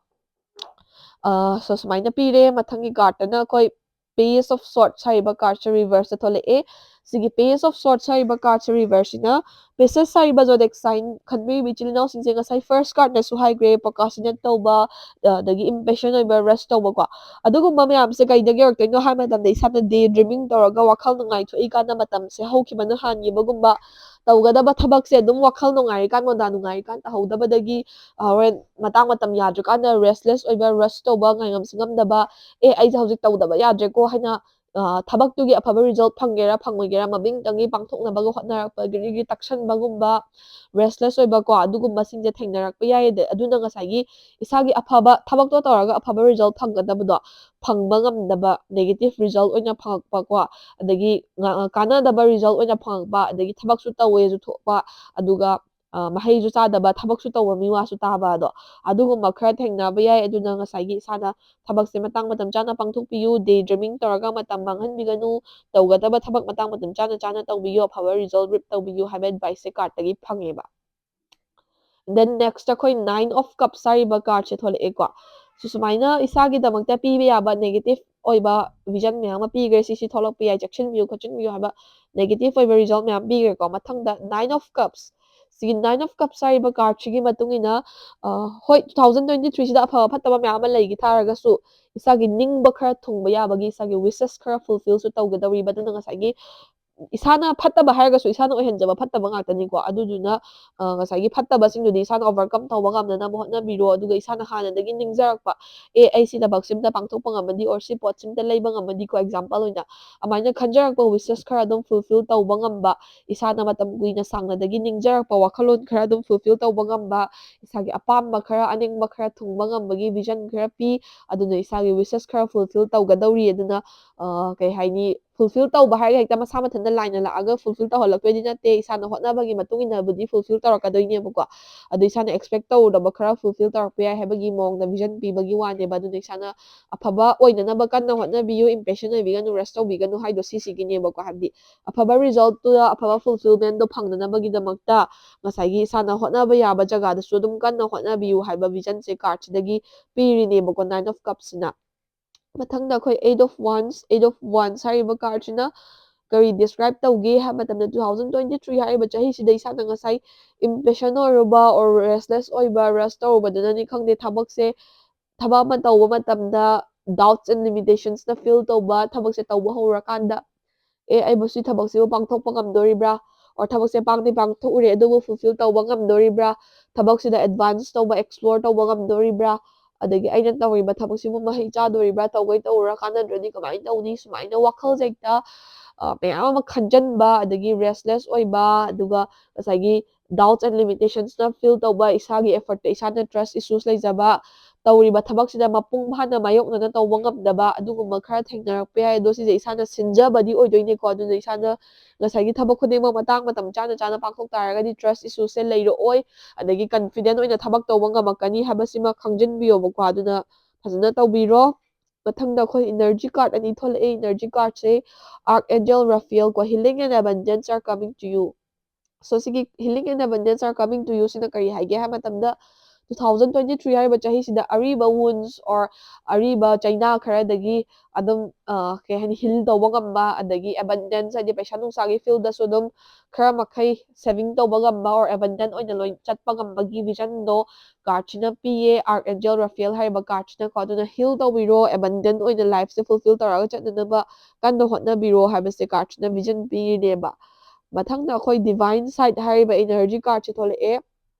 ꯑ, so ꯁꯨꯃꯥꯏꯅ ꯄꯤꯔꯦ꯫ ꯃꯊꯪꯒꯤ cardꯇꯅ ꯑꯩꯈꯣꯏ Page of Swords ꯍꯥꯏꯔꯤꯕ cardꯁꯦ reverseꯇ ꯊꯣꯛꯂꯛꯑꯦ꯫ ꯁꯤꯒꯤ Page of Swords ꯍꯥꯏꯔꯤꯕ cardꯁꯦ reverseꯁꯤꯅ Pisces ꯍꯥꯏꯔꯤꯕ zodiac sign ꯈꯟꯕꯤꯔꯤꯕ ꯏꯆꯤꯜ ꯏꯅꯥꯎꯁꯤꯡꯁꯦ ꯉꯁꯥꯏ first cardꯅꯁꯨ ꯍꯥꯏꯈ꯭ꯔꯦ, procrastinate ꯇꯧꯕ, ꯑ, ꯑꯗꯒꯤ impatient ꯑꯣꯏꯕ, rush ꯇꯧꯕꯀꯣ꯫ ꯑꯗꯨꯒꯨꯝꯕ ꯃꯌꯥꯝꯁꯦ ꯀꯩꯗꯒꯤ ꯑꯣꯏꯔꯛꯇꯣꯏꯅꯣ ꯍꯥꯏꯕ ꯃꯇꯝꯗ ꯏꯁꯥꯅ day dreaming ꯇꯧꯔꯒ ꯋꯥꯈꯜ ꯅꯨꯡꯉꯥꯏꯊꯣꯛꯏꯀꯥꯟꯗ ꯃꯇꯝꯁꯦ ꯍꯧꯈꯤꯕꯅ ꯍꯥꯟꯈꯤꯕꯒꯨꯝꯕ, ꯇꯧꯒꯗꯕ ꯊꯕꯛꯁꯦ ꯑꯗꯨꯝ ꯋꯥꯈꯜ ꯅꯨꯡꯉꯥꯏꯔꯤꯀꯥꯟ, ꯃꯣꯟꯗꯥ ꯅꯨꯡꯉꯥꯏꯔꯤꯀꯥꯟ ꯇꯧꯍꯧꯗꯕꯗꯒꯤ, ꯑ, ꯍꯣꯔꯦꯟ ꯃꯇꯥꯡ ꯃꯇꯝ ꯌꯥꯗ꯭ꯔꯀꯥꯟꯗ restless ꯑꯣꯏꯕ, rush ꯇꯧꯕ, ꯉꯥꯏꯉꯝ ꯉꯝꯗꯕ, "ꯑꯦ, ꯑꯩꯁꯦ ꯍꯧꯖꯤꯛ ꯇꯧꯗꯕ ꯌꯥꯗ꯭ꯔꯦꯀꯣ" ꯍꯥꯏꯅ, ꯑ, ꯊꯕꯛꯇꯨꯒꯤ ꯑꯐꯕ result ꯐꯪꯒꯦꯔꯥ ꯐꯪꯉꯣꯏꯒꯦꯔꯥ ꯃꯃꯤꯡꯇꯪꯒꯤ ꯄꯥꯡꯊꯣꯛꯅꯕꯒ ꯍꯣꯠꯅꯔꯛꯄꯒꯤ ꯇꯛꯁꯟꯕꯒꯨꯝꯕ, restless ꯑꯣꯏꯕꯀꯣ, ꯑꯗꯨꯒꯨꯝꯕꯁꯤꯡꯁꯦ ꯊꯦꯡꯅꯔꯛꯄ ꯌꯥꯏ꯫ ꯑꯗ-, ꯑꯗꯨꯅ ꯉꯁꯥꯏꯒꯤ ꯏꯁꯥꯒꯤ ꯑꯐꯕ ꯊꯕꯛꯇꯣ ꯇꯧꯔꯒ ꯑꯐꯕ result ꯐꯪꯒꯗꯕꯗꯣ ꯐꯪꯕ ꯉꯝꯗꯕ, negative result ꯑꯣꯏꯅ ꯐꯪꯉꯛꯄꯀꯣ, ꯑꯗꯒꯤ ꯉ-, ꯀꯥꯟꯅꯗꯕ result ꯑꯣꯏꯅ ꯐꯪꯉꯛꯄ, ꯑꯗꯒꯤ ꯊꯕꯛꯁꯨ ꯇꯧꯋꯦꯁꯨ ꯊꯣꯛꯄ, ꯑꯗꯨꯒ, ꯑ, ꯃꯍꯩꯁꯨ ꯆꯥꯗꯕ, ꯊꯕꯛꯁꯨ ꯇꯧꯕ ꯃꯤ ꯋꯥꯁꯨ ꯇꯥꯕ ꯑꯗꯣ, ꯑꯗꯨꯒꯨꯝꯕ ꯈꯔ ꯊꯦꯡꯅꯕ ꯌꯥꯏ꯫ ꯑꯗꯨꯅ ꯉꯁꯥꯏꯒꯤ ꯏꯁꯥꯅ ꯊꯕꯛꯁꯦ ꯃꯇꯥꯡ ꯃꯇꯝ ꯆꯥꯅ ꯄꯥꯡꯊꯣꯛꯄꯤꯌꯨ, day dreaming ꯇꯧꯔꯒ ꯃꯇꯝ ꯃꯥꯡꯍꯟꯕꯤꯒꯅꯨ, ꯇꯧꯒꯗꯕ ꯊꯕꯛ ꯃꯇꯥꯡ ꯃꯇꯝ ꯆꯥꯅ ꯆꯥꯅ ꯇꯧꯕꯤꯌꯨ, ꯑꯐꯕ result reap ꯇꯧꯕꯤꯌꯨ ꯍꯥꯏꯕ adviceꯁꯦ cardꯇꯒꯤ ꯐꯪꯉꯦꯕ꯫ Then next ꯑꯩꯈꯣꯏ Nine of Cups ꯍꯥꯏꯔꯤꯕ cardꯁꯦ ꯊꯣꯛꯂꯛꯑꯦꯀꯣ꯫ ꯁꯤ ꯁꯨꯃꯥꯏꯅ ꯏꯁꯥꯒꯤꯗꯃꯛꯇ ꯄꯤꯕ ꯌꯥꯕ negative ꯑꯣꯏꯕ vision ꯃꯌꯥꯝ ꯑꯃ ꯄꯤꯈ꯭ꯔꯦ, ꯁꯤꯁꯤ ꯊꯣꯛꯂꯛꯄ ꯌꯥꯏ, ꯆꯦꯛꯁꯤꯟꯕꯤꯌꯨ ꯈꯣꯠꯆꯤꯟꯕꯤꯌꯨ ꯍꯥꯏꯕ negative ꯑꯣꯏꯕ result ꯃꯌꯥꯝ ꯄꯤꯈ꯭ꯔꯦꯀꯣ꯫ ꯃꯊꯪꯗ Nine of Cups, ꯁꯤꯒꯤ Nine of Cups ꯍꯥꯏꯔꯤꯕ card ꯁꯤꯒꯤ ꯃꯇꯨꯡ ꯏꯟꯅ, ꯑ, ꯍꯣꯏ, two thousand twenty three ꯁꯤꯗ ꯑꯐꯕ ꯐꯠꯇꯕ ꯃꯌꯥꯝ ꯑꯃ ꯂꯩꯈꯤ ꯇꯥꯔꯒꯁꯨ, ꯏꯁꯥꯒꯤ ꯅꯤꯡꯕ ꯈꯔ ꯊꯨꯡꯕ ꯌꯥꯕꯒꯤ, ꯏꯁꯥꯒꯤ wishes ꯈꯔ fulfill ꯁꯨ ꯇꯧꯒꯗꯧꯔꯤꯕ꯫ ꯑꯗꯨꯅ ꯉꯁꯥꯏꯒꯤ ꯏꯁꯥꯅ ꯐꯠꯇꯕ ꯍꯥꯏꯔꯒꯁꯨ ꯏꯁꯥꯅ ꯑꯣꯏꯍꯟꯖꯕ ꯐꯠꯇꯕ ꯉꯥꯛꯇꯅꯤꯀꯣ꯫ ꯑꯗꯨꯗꯨꯅ, ꯑ, ꯉꯁꯥꯏꯒꯤ ꯐꯠꯇꯕꯁꯤꯡꯗꯨꯗꯤ ꯏꯁꯥꯅ overcome ꯇꯧꯕ ꯉꯝꯅꯅꯕ ꯍꯣꯠꯅꯕꯤꯔꯣ꯫ ꯑꯗꯨꯒ ꯏꯁꯥꯅ ꯍꯥꯟꯅꯗꯒꯤ ꯅꯤꯡꯖꯔꯛꯄ, "ꯑꯦ, ꯑꯩ ꯁꯤ ꯊꯕꯛꯁꯤꯝꯇ ꯄꯥꯡꯊꯣꯛꯄ ꯉꯝꯃꯗꯤ, or ꯁꯤ ꯄꯣꯠꯁꯤꯝꯇ ꯂꯩꯕ ꯉꯝꯃꯗꯤꯀꯣ", example ꯑꯣꯏꯅ, ꯑꯗꯨꯃꯥꯏꯅ ꯈꯟꯖꯔꯛꯄ wishes ꯈꯔ ꯑꯗꯨꯝ fulfill ꯇꯧꯕ ꯉꯝꯕ, ꯏꯁꯥꯅ ꯃꯇꯝ ꯀꯨꯏꯅ ꯁꯥꯡꯅꯗꯒꯤ ꯅꯤꯡꯖꯔꯛꯄ ꯋꯥꯈꯜꯂꯣꯟ ꯈꯔ ꯑꯗꯨꯝ fulfill ꯇꯧꯕ ꯉꯝꯕ, ꯏꯁꯥꯒꯤ ꯑꯄꯥꯝꯕ ꯈꯔ, ꯑꯅꯤꯡꯕ ꯈꯔ ꯊꯨꯡꯕ ꯉꯝꯕꯒꯤ vision ꯈꯔ ꯄꯤ꯫ ꯑꯗꯨꯅ ꯏꯁꯥꯒꯤ wishes ꯈꯔ fulfill ꯇꯧꯒꯗꯧꯔꯤ꯫ ꯑꯗꯨꯅ, ꯑ, ꯀꯩ ꯍꯥꯏꯅꯤ, fulfill ꯇꯧꯕ ꯍꯥꯏꯔꯒ ꯍꯦꯛꯇ ꯃꯁꯥ ꯃꯊꯟꯇ ꯂꯥꯏꯅ ꯂꯥꯛꯑꯒ fulfill ꯇꯧꯍꯜꯂꯛꯇꯣꯏꯗꯤ ꯅꯠꯇꯦ꯫ ꯏꯁꯥꯅ ꯍꯣꯠꯅꯕꯒꯤ ꯃꯇꯨꯡ ꯏꯟꯅꯕꯨꯗꯤ fulfill ꯇꯧꯔꯛꯀꯗꯣꯏꯅꯦꯕꯀꯣ꯫ ꯑꯗꯨ ꯏꯁꯥꯅ expect ꯇꯧꯔꯨꯗꯕ ꯈꯔ fulfill ꯇꯧꯔꯛꯄ ꯌꯥꯏ ꯍꯥꯏꯕꯒꯤ ꯃꯑꯣꯡꯗ vision ꯄꯤꯕꯒꯤ ꯋꯥꯅꯦꯕ꯫ ꯑꯗꯨꯅ ꯏꯁꯥꯅ ꯑꯐꯕ ꯑꯣꯏꯅꯅꯕ ꯀꯟꯅ ꯍꯣꯠꯅꯕꯤꯌꯨ, impatient ꯑꯣꯏꯕꯤꯒꯅꯨ, rush ꯇꯧꯕꯤꯒꯅꯨ ꯍꯥꯏꯗꯣ ꯁꯤꯁꯤꯒꯤꯅꯦꯕꯀꯣ꯫ ꯍꯥꯏꯕꯗꯤ ꯑꯐꯕ result ꯇꯣ, ꯑꯐꯕ fulfillment ꯗꯣ ꯐꯪꯅꯅꯕꯒꯤꯗꯃꯛꯇ ꯉꯁꯥꯏꯒꯤ ꯏꯁꯥꯅ ꯍꯣꯠꯅꯕ ꯌꯥꯕ ꯖꯒꯥꯗꯁꯨ ꯑꯗꯨꯝ ꯀꯟꯅ ꯍꯣꯠꯅꯕꯤꯌꯨ ꯍꯥꯏꯕ vision ꯁꯦ card ꯁꯤꯗꯒꯤ ꯄꯤꯔꯤꯅꯦꯕꯀꯣ, Nine of Cups ꯁꯤꯅ꯫ ꯃꯊꯪꯗ ꯑꯩꯈꯣꯏ Eight of Wands, Eight of Wands ꯍꯥꯏꯔꯤꯕ card ꯁꯤꯅ ꯀꯔꯤ describe ꯇꯧꯒꯦ ꯍꯥꯏꯕ ꯃꯇꯝꯗ, two thousand twenty three ꯍꯥꯏꯔꯤꯕ ꯆꯍꯤꯁꯤꯗ ꯏꯁꯥꯅ ꯉꯁꯥꯏ impatient ꯑꯣꯏꯔꯨꯕ or restless ꯑꯣꯏꯕ, rush ꯇꯧꯔꯨꯕꯗꯨꯅꯅꯤ ꯈꯪꯗꯦ, ꯊꯕꯛꯁꯦ, ꯊꯕꯛ ꯑꯃ ꯇꯧꯕ ꯃꯇꯝꯗ doubts and limitations ꯅ fill ꯇꯧꯕ, ꯊꯕꯛꯁꯦ ꯇꯧꯕ ꯍꯧꯔꯀꯥꯟꯗ, "ꯑꯦ, ꯑꯩꯕꯨ ꯁꯤ ꯊꯕꯛꯁꯤꯕꯨ ꯄꯥꯡꯊꯣꯛꯄ ꯉꯝꯗꯣꯔꯤꯕ꯭ꯔꯥ?" or ꯊꯕꯛꯁꯦ ꯄꯥꯡꯗꯤ ꯄꯥꯡꯊꯣꯛꯎꯔꯦ, ꯑꯗꯨꯕꯨ fulfill ꯇꯧꯕ ꯉꯝꯗꯣꯔꯤꯕ꯭ꯔꯥ? ꯊꯕꯛꯁꯤꯗ advance ꯇꯧꯕ, explore ꯇꯧꯕ ꯉꯝꯗꯣꯔꯤꯕ꯭ꯔꯥ? ꯑꯗꯒꯤ ꯑꯩꯅ ꯇꯧꯔꯤꯕ ꯊꯕꯛꯁꯤꯕꯨ ꯃꯍꯩ ꯆꯥꯗꯣꯔꯤꯕ꯭ꯔꯥ? ꯇꯧꯒꯩ ꯇꯧꯔ ꯀꯥꯟꯅꯗ꯭ꯔꯗꯤ ꯀꯃꯥꯏꯅ ꯇꯧꯅꯤ? ꯁꯨꯃꯥꯏꯅ ꯋꯥꯈꯜꯁꯦ ꯍꯦꯛꯇ, ꯑ, ꯃꯌꯥꯝ ꯑꯃ ꯈꯟꯖꯟꯕ, ꯑꯗꯒꯤ restless ꯑꯣꯏꯕ, ꯑꯗꯨꯒ ꯉꯁꯥꯏꯒꯤ doubts and limitations ꯅ fill ꯇꯧꯕ, ꯏꯁꯥꯒꯤ effort ꯇ ꯏꯁꯥꯅ trust issues ꯂꯩꯖꯕ, ꯇꯧꯔꯤꯕ ꯊꯕꯛꯁꯤꯗ ꯃꯄꯨꯡ ꯐꯥꯅ ꯃꯥꯌꯣꯛꯅꯅ ꯇꯧꯕ ꯉꯝꯗꯕ, ꯑꯗꯨꯒꯨꯝꯕ ꯈꯔ ꯊꯦꯡꯅꯔꯛꯄ ꯌꯥꯏ꯫ ꯑꯗꯣ ꯁꯤꯁꯦ ꯏꯁꯥꯅ ꯁꯤꯟꯖꯕꯗꯤ ꯑꯣꯏꯗꯣꯏꯅꯦꯀꯣ꯫ ꯑꯗꯨꯅ ꯏꯁꯥꯅ ꯉꯁꯥꯏꯒꯤ ꯊꯕꯛ ꯈꯨꯗꯤꯡꯃꯛ ꯃꯇꯥꯡ ꯃꯇꯝ ꯆꯥꯅ ꯆꯥꯅ ꯄꯥꯡꯊꯣꯛ ꯇꯥꯔꯒꯗꯤ trust issues ꯁꯦ ꯂꯩꯔꯛꯑꯣꯏ, ꯑꯗꯒꯤ confident ꯑꯣꯏꯅ ꯊꯕꯛ ꯇꯧꯕ ꯉꯝꯃꯛꯀꯅꯤ ꯍꯥꯏꯕꯁꯤꯃ ꯈꯪꯖꯤꯟꯕꯤꯌꯣꯕꯀꯣ꯫ ꯑꯗꯨꯅ ꯐꯖꯅ ꯇꯧꯕꯤꯔꯣ꯫ ꯃꯊꯪꯗ ꯑꯩꯈꯣꯏ energy card ꯑꯅꯤ ꯊꯣꯛꯂꯛꯑꯦ꯫ Energy card ꯁꯦ Archangel Raphael ꯀꯣ, "Healing and abundance are coming to you." So ꯁꯤꯒꯤ "Healing and abundance are coming to you" ꯁꯤꯅ ꯀꯔꯤ ꯍꯥꯏꯒꯦ ꯍꯥꯏꯕ ꯃꯇꯝꯗ, two thousand twenty three ꯍꯥꯏꯔꯤꯕ ꯆꯍꯤꯁꯤꯗ ꯑꯔꯤꯕ wounds or ꯑꯔꯤꯕ ꯆꯩꯅꯥ ꯈꯔꯗꯒꯤ ꯑꯗꯨꯝ ꯀꯩ ꯍꯥꯏꯅꯤ heal ꯇꯧꯕ ꯉꯝꯕ, ꯑꯗꯒꯤ abundance ꯍꯥꯏꯗꯤ ꯄꯩꯁꯥ ꯅꯨꯡꯁꯥꯒꯤ fieldꯗꯁꯨ ꯑꯗꯨꯝ ꯈꯔ ꯃꯈꯩ saving ꯇꯧꯕ ꯉꯝꯕ or abundant ꯑꯣꯏꯅ ꯂꯣꯏ ꯆꯠꯄ ꯉꯝꯕꯒꯤ visionꯗꯣ cardꯁꯤꯅ ꯄꯤꯌꯦ꯫ Archangel Raphael ꯍꯥꯏꯔꯤꯕ cardꯁꯤꯅꯀꯣ, ꯑꯗꯨꯅ heal ꯇꯧꯕꯤꯔꯣ, abundant ꯑꯣꯏꯅ lifeꯁꯦ fulfill ꯇꯧꯔꯒ ꯆꯠꯅꯅꯕ ꯀꯟꯅ ꯍꯣꯠꯅꯕꯤꯔꯣ ꯍꯥꯏꯕꯁꯦ cardꯁꯤꯅ vision ꯄꯤꯔꯤꯅꯦꯕ꯫ ꯃꯊꯪꯗ ꯑꯩꯈꯣꯏ Divine Side ꯍꯥꯏꯔꯤꯕ energy cardꯁꯦ ꯊꯣꯛꯂꯛꯑꯦ꯫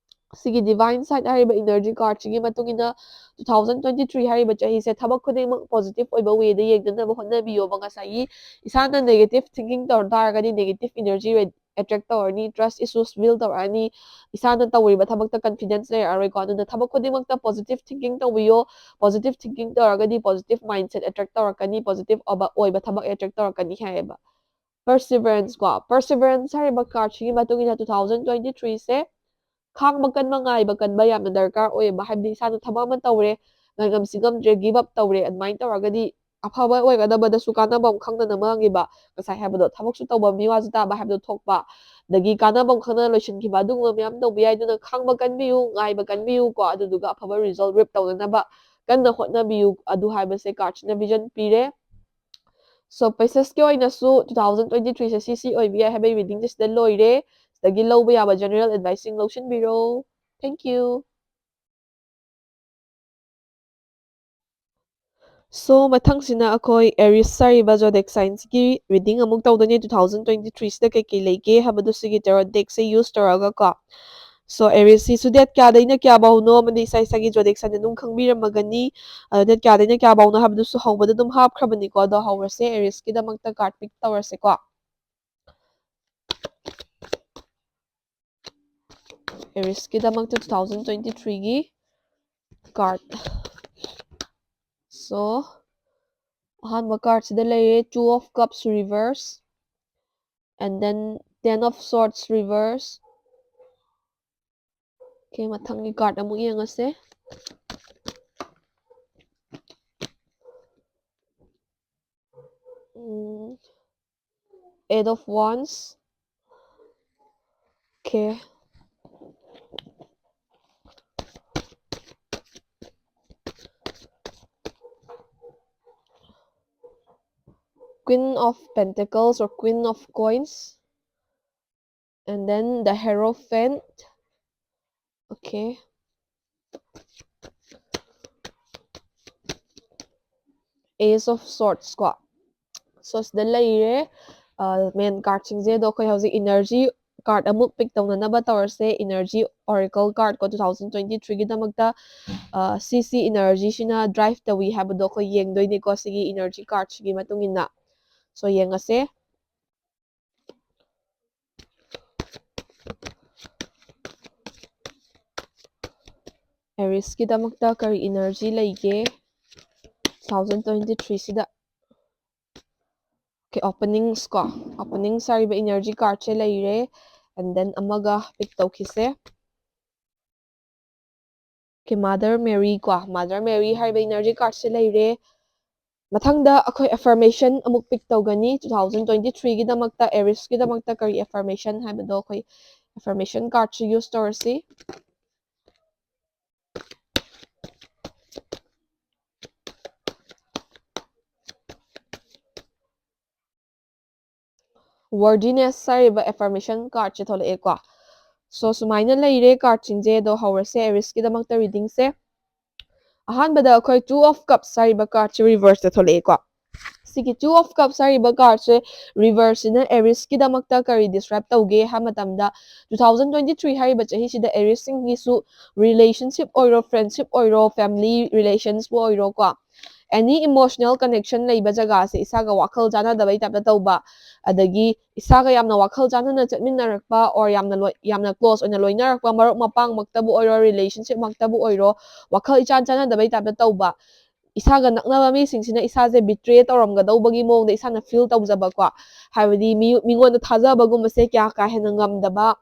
ꯁꯤꯒꯤ Divine Side ꯍꯥꯏꯔꯤꯕ energy cardꯁꯤꯒꯤ ꯃꯇꯨꯡ ꯏꯟꯅ two thousand twenty three ꯍꯥꯏꯔꯤꯕ ꯆꯍꯤꯁꯦ ꯊꯕꯛ ꯈꯨꯗꯤꯡꯃꯛ positive ꯑꯣꯏꯕ wayꯗ ꯌꯦꯡꯅꯅꯕ ꯍꯣꯠꯅꯕꯤꯌꯣꯕ꯫ ꯉꯁꯥꯏꯒꯤ ꯏꯁꯥꯅ negative thinking ꯇꯧ ꯇꯥꯔꯒꯗꯤ negative energy attract ꯇꯧꯔꯅꯤ, trust issues build ꯇꯧꯔꯛꯑꯅꯤ, ꯏꯁꯥꯅ ꯇꯧꯔꯤꯕ ꯊꯕꯛꯇ confidence ꯂꯩꯔꯛꯑꯔꯣꯏꯀꯣ꯫ ꯑꯗꯨꯅ ꯊꯕꯛ ꯈꯨꯗꯤꯡꯃꯛꯇ positive thinking ꯇꯧꯕꯤꯌꯣ꯫ Positive thinking ꯇꯧꯔꯒꯗꯤ positive mindset attract ꯇꯧꯔꯛꯀꯅꯤ, positive ꯑꯣꯏꯕ ꯑꯣꯏꯕ ꯊꯕꯛ attract ꯇꯧꯔꯛꯀꯅꯤ ꯍꯥꯏꯌꯦꯕ꯫ Perseverance ꯀꯣ, Perseverance ꯍꯥꯏꯔꯤꯕ cardꯁꯤꯒꯤ ꯃꯇꯨꯡ ꯏꯟꯅ two thousand twenty three ꯁꯦ ꯈꯥꯡꯕ ꯀꯟꯕ, ꯉꯥꯏꯕ ꯀꯟꯕ ꯌꯥꯝꯅ ꯗꯔꯀꯥꯔ ꯑꯣꯏꯌꯦꯕ꯫ ꯍꯥꯏꯕꯗꯤ ꯏꯁꯥꯅ ꯊꯕꯛ ꯑꯃ ꯇꯧꯔꯦ, ꯉꯥꯏꯉꯝꯁꯤ ꯉꯝꯗ꯭ꯔꯦ, give up ꯇꯧꯔꯦ, ꯑꯗꯨꯃꯥꯏꯅ ꯇꯧꯔꯒꯗꯤ ꯑꯐꯕ ꯑꯣꯏꯒꯗꯕꯗꯁꯨ ꯀꯥꯟꯅꯕ ꯑꯃ ꯈꯪꯗꯅ ꯃꯥꯡꯉꯤꯕ꯫ ꯉꯁꯥꯏ ꯍꯥꯏꯕꯗꯣ, ꯊꯕꯛꯁꯨ ꯇꯧꯕ ꯃꯤꯋꯥꯁꯨ ꯇꯥꯕ ꯍꯥꯏꯕꯗꯣ ꯊꯣꯛꯄ, ꯑꯗꯒꯤ ꯀꯥꯟꯅꯕ ꯑꯃ ꯈꯪꯗꯅ ꯂꯣꯏꯁꯤꯟꯈꯤꯕ, ꯑꯗꯨꯒꯨꯝꯕ ꯃꯌꯥꯝ ꯇꯧꯕ ꯌꯥꯏ꯫ ꯑꯗꯨꯅ ꯈꯥꯡꯕ ꯀꯟꯕꯤꯌꯨ, ꯉꯥꯏꯕ ꯀꯟꯕꯤꯌꯨ ꯀꯣ, ꯑꯗꯨꯗꯨꯒ ꯑꯐꯕ result reap ꯇꯧꯅꯅꯕ ꯀꯟꯅ ꯍꯣꯠꯅꯕꯤꯌꯨ, ꯑꯗꯨ ꯍꯥꯏꯕꯁꯦ cardꯁꯤꯅ vision ꯄꯤꯔꯦ꯫ So Piscesꯀꯤ ꯑꯣꯏꯅꯁꯨ two thousand twenty three ꯁꯦ ꯁꯤ ꯁꯤ ꯑꯣꯏꯕ ꯌꯥꯏ ꯍꯥꯏꯕꯒꯤ readingꯁꯦ ꯁꯤꯗ ꯂꯣꯏꯔꯦ꯫ ꯁꯤꯗꯒꯤ ꯂꯧꯕ ꯌꯥꯕ general adviceꯁꯤꯡ ꯂꯧꯁꯤꯟꯕꯤꯔꯣ꯫ Thank you. So ꯃꯊꯪꯁꯤꯅ ꯑꯩꯈꯣꯏ Aries ꯍꯥꯏꯔꯤꯕ zodiac signꯁꯤꯒꯤ reading ꯑꯃꯨꯛ ꯇꯧꯗꯣꯏꯅꯦ꯫ Two thousand twenty three ꯁꯤꯗ ꯀꯩꯀꯩ ꯂꯩꯒꯦ ꯍꯥꯏꯕꯗꯨ ꯁꯤꯒꯤ tarot deckꯁꯦ use ꯇꯧꯔꯒ ꯀꯣ꯫ So Aries ꯁꯤꯁꯨ date ꯀꯌꯥꯗꯩꯅ ꯀꯌꯥ ꯐꯥꯎꯅꯣ ꯑꯃꯗꯤ ꯏꯁꯥ ꯏꯁꯥꯒꯤ zodiac sign ꯑꯗꯨꯝ ꯈꯪꯕꯤꯔꯝꯃꯒꯅꯤ꯫ ꯑꯗꯣ date ꯀꯌꯥꯗꯩꯅ ꯀꯌꯥ ꯐꯥꯎꯅꯣ ꯍꯥꯏꯕꯗꯨꯁꯨ ꯍꯧꯕꯗ ꯑꯗꯨꯝ ꯍꯥꯞꯈ꯭ꯔꯕꯅꯤꯀꯣ꯫ ꯑꯗꯣ ꯍꯧꯔꯁꯦ, Ariesꯀꯤꯗꯃꯛꯇ card pick ꯇꯧꯔꯁꯦꯀꯣ꯫ Ariesꯀꯤꯗꯃꯛꯇ two thousand twenty threeꯒꯤ card꯫ So ꯑꯍꯥꯟꯕ cardꯁꯤꯗ ꯂꯩꯔꯦ, Two of Cups reverse, and then Ten of Swords reverse. Okay, ꯃꯊꯪꯒꯤ card ꯑꯃꯨꯛ ꯌꯦꯡꯉꯁꯦ꯫ ꯎꯝ, Eight of Wands. Okay. Queen of Pentacles or Queen of Coins, and then the Hierophant. Okay. Ace of Swords ꯀꯣ꯫ So ꯁꯤꯗ ꯂꯩꯔꯦ꯫ Main card ꯁꯤꯡꯁꯦ꯫ ꯑꯗꯣ ꯑꯩꯈꯣꯏ ꯍꯧꯖꯤꯛ energy card ꯑꯃꯨꯛ pick ꯇꯧꯅꯅꯕ ꯇꯧꯔꯁꯦ꯫ Energy Oracle card ꯀꯣ, two thousand twenty three ꯒꯤꯗꯃꯛꯇ ꯁꯤ ꯁꯤ energy ꯁꯤꯅ drive ꯇꯧꯏ ꯍꯥꯏꯕꯗꯣ ꯑꯩꯈꯣꯏ ꯌꯦꯡꯗꯣꯏꯅꯤꯀꯣ, ꯁꯤꯒꯤ energy card ꯁꯤꯒꯤ ꯃꯇꯨꯡ ꯏꯟꯅ꯫ So ꯌꯦꯡꯉꯁꯦ꯫ Aries ꯀꯤꯗꯃꯛꯇ ꯀꯔꯤ energy ꯂꯩꯒꯦ two thousand twenty three ꯁꯤꯗ? Okay, openings ꯀꯣ, openings ꯍꯥꯏꯔꯤꯕ energy card ꯁꯦ ꯂꯩꯔꯦ, and then ꯑꯃꯒ pick ꯇꯧꯈꯤꯁꯦ꯫ Okay, Mother Mary ꯀꯣ, Mother Mary ꯍꯥꯏꯔꯤꯕ energy card ꯁꯦ ꯂꯩꯔꯦ꯫ ꯃꯊꯪꯗ ꯑꯩꯈꯣꯏ affirmation ꯑꯃꯨꯛ pick ꯇꯧꯒꯅꯤ꯫ Two thousand twenty three ꯒꯤꯗꯃꯛꯇ, Aries ꯀꯤꯗꯃꯛꯇ ꯀꯔꯤ affirmation ꯍꯥꯏꯕꯗꯣ ꯑꯩꯈꯣꯏ affirmation card ꯁꯤ use ꯇꯧꯔꯁꯤ꯫ Worthiness ꯍꯥꯏꯔꯤꯕ affirmation card ꯁꯦ ꯊꯣꯛꯂꯛꯑꯦꯀꯣ꯫ So ꯁꯨꯃꯥꯏꯅ ꯂꯩꯔꯦ card ꯁꯤꯡꯁꯦ꯫ ꯑꯗꯣ ꯍꯧꯔꯁꯦ Aries ꯀꯤꯗꯃꯛꯇ reading ꯁꯦ꯫ ꯑꯍꯥꯟꯕꯗ ꯑꯩꯈꯣꯏ Two of Cups ꯍꯥꯏꯔꯤꯕ card ꯁꯦ reverse ꯇ ꯊꯣꯛꯂꯛꯑꯦꯀꯣ꯫ ꯁꯤꯒꯤ Two of Cups ꯍꯥꯏꯔꯤꯕ card ꯁꯦ reverse ꯁꯤꯅ Aries ꯀꯤꯗꯃꯛꯇ ꯀꯔꯤ describe ꯇꯧꯒꯦ ꯍꯥꯏꯕ ꯃꯇꯝꯗ, two thousand twenty three ꯍꯥꯏꯔꯤꯕ ꯆꯍꯤꯁꯤꯗ Aries ꯁꯤꯡꯒꯤꯁꯨ relationship ꯑꯣꯏꯔꯣ, friendship ꯑꯣꯏꯔꯣ, family relations ꯄꯨ ꯑꯣꯏꯔꯣꯀꯣ, any emotional connection ꯂꯩꯕ ꯖꯒꯥꯁꯦ ꯏꯁꯥꯒ ꯋꯥꯈꯜ ꯆꯥꯟꯅꯗꯕꯩ type ꯇ ꯇꯧꯕ, ꯑꯗꯒꯤ ꯏꯁꯥꯒ ꯌꯥꯝꯅ ꯋꯥꯈꯜ ꯆꯥꯟꯅꯅ ꯆꯠꯃꯤꯟꯅꯔꯛꯄ or ꯌꯥꯝꯅ ꯂꯣꯏ-, ꯌꯥꯝꯅ close ꯑꯣꯏꯅ ꯂꯣꯏꯅꯔꯛꯄ ꯃꯔꯨꯞ ꯃꯄꯥꯡꯃꯛꯇꯕꯨ ꯑꯣꯏꯔꯣ, relationship ꯃꯛꯇꯕꯨ ꯑꯣꯏꯔꯣ, ꯋꯥꯈꯜ ꯏꯆꯥꯟ ꯆꯥꯟꯅꯗꯕꯩ type ꯇ ꯇꯧꯕ, ꯏꯁꯥꯒ ꯅꯛꯅꯕ ꯃꯤꯁꯤꯡꯁꯤꯅ ꯏꯁꯥꯁꯦ betray ꯇꯧꯔꯝꯒꯗꯧꯕꯒꯤ ꯃꯑꯣꯡꯗ ꯏꯁꯥꯅ feel ꯇꯧꯖꯕꯀꯣ꯫ ꯍꯥꯏꯕꯗꯤ ꯃꯤ-, ꯃꯤꯉꯣꯟꯗ ꯊꯥꯖꯕꯒꯨꯝꯕꯁꯦ ꯀꯌꯥ ꯀꯥ ꯍꯦꯟꯅ ꯉꯝꯗꯕ,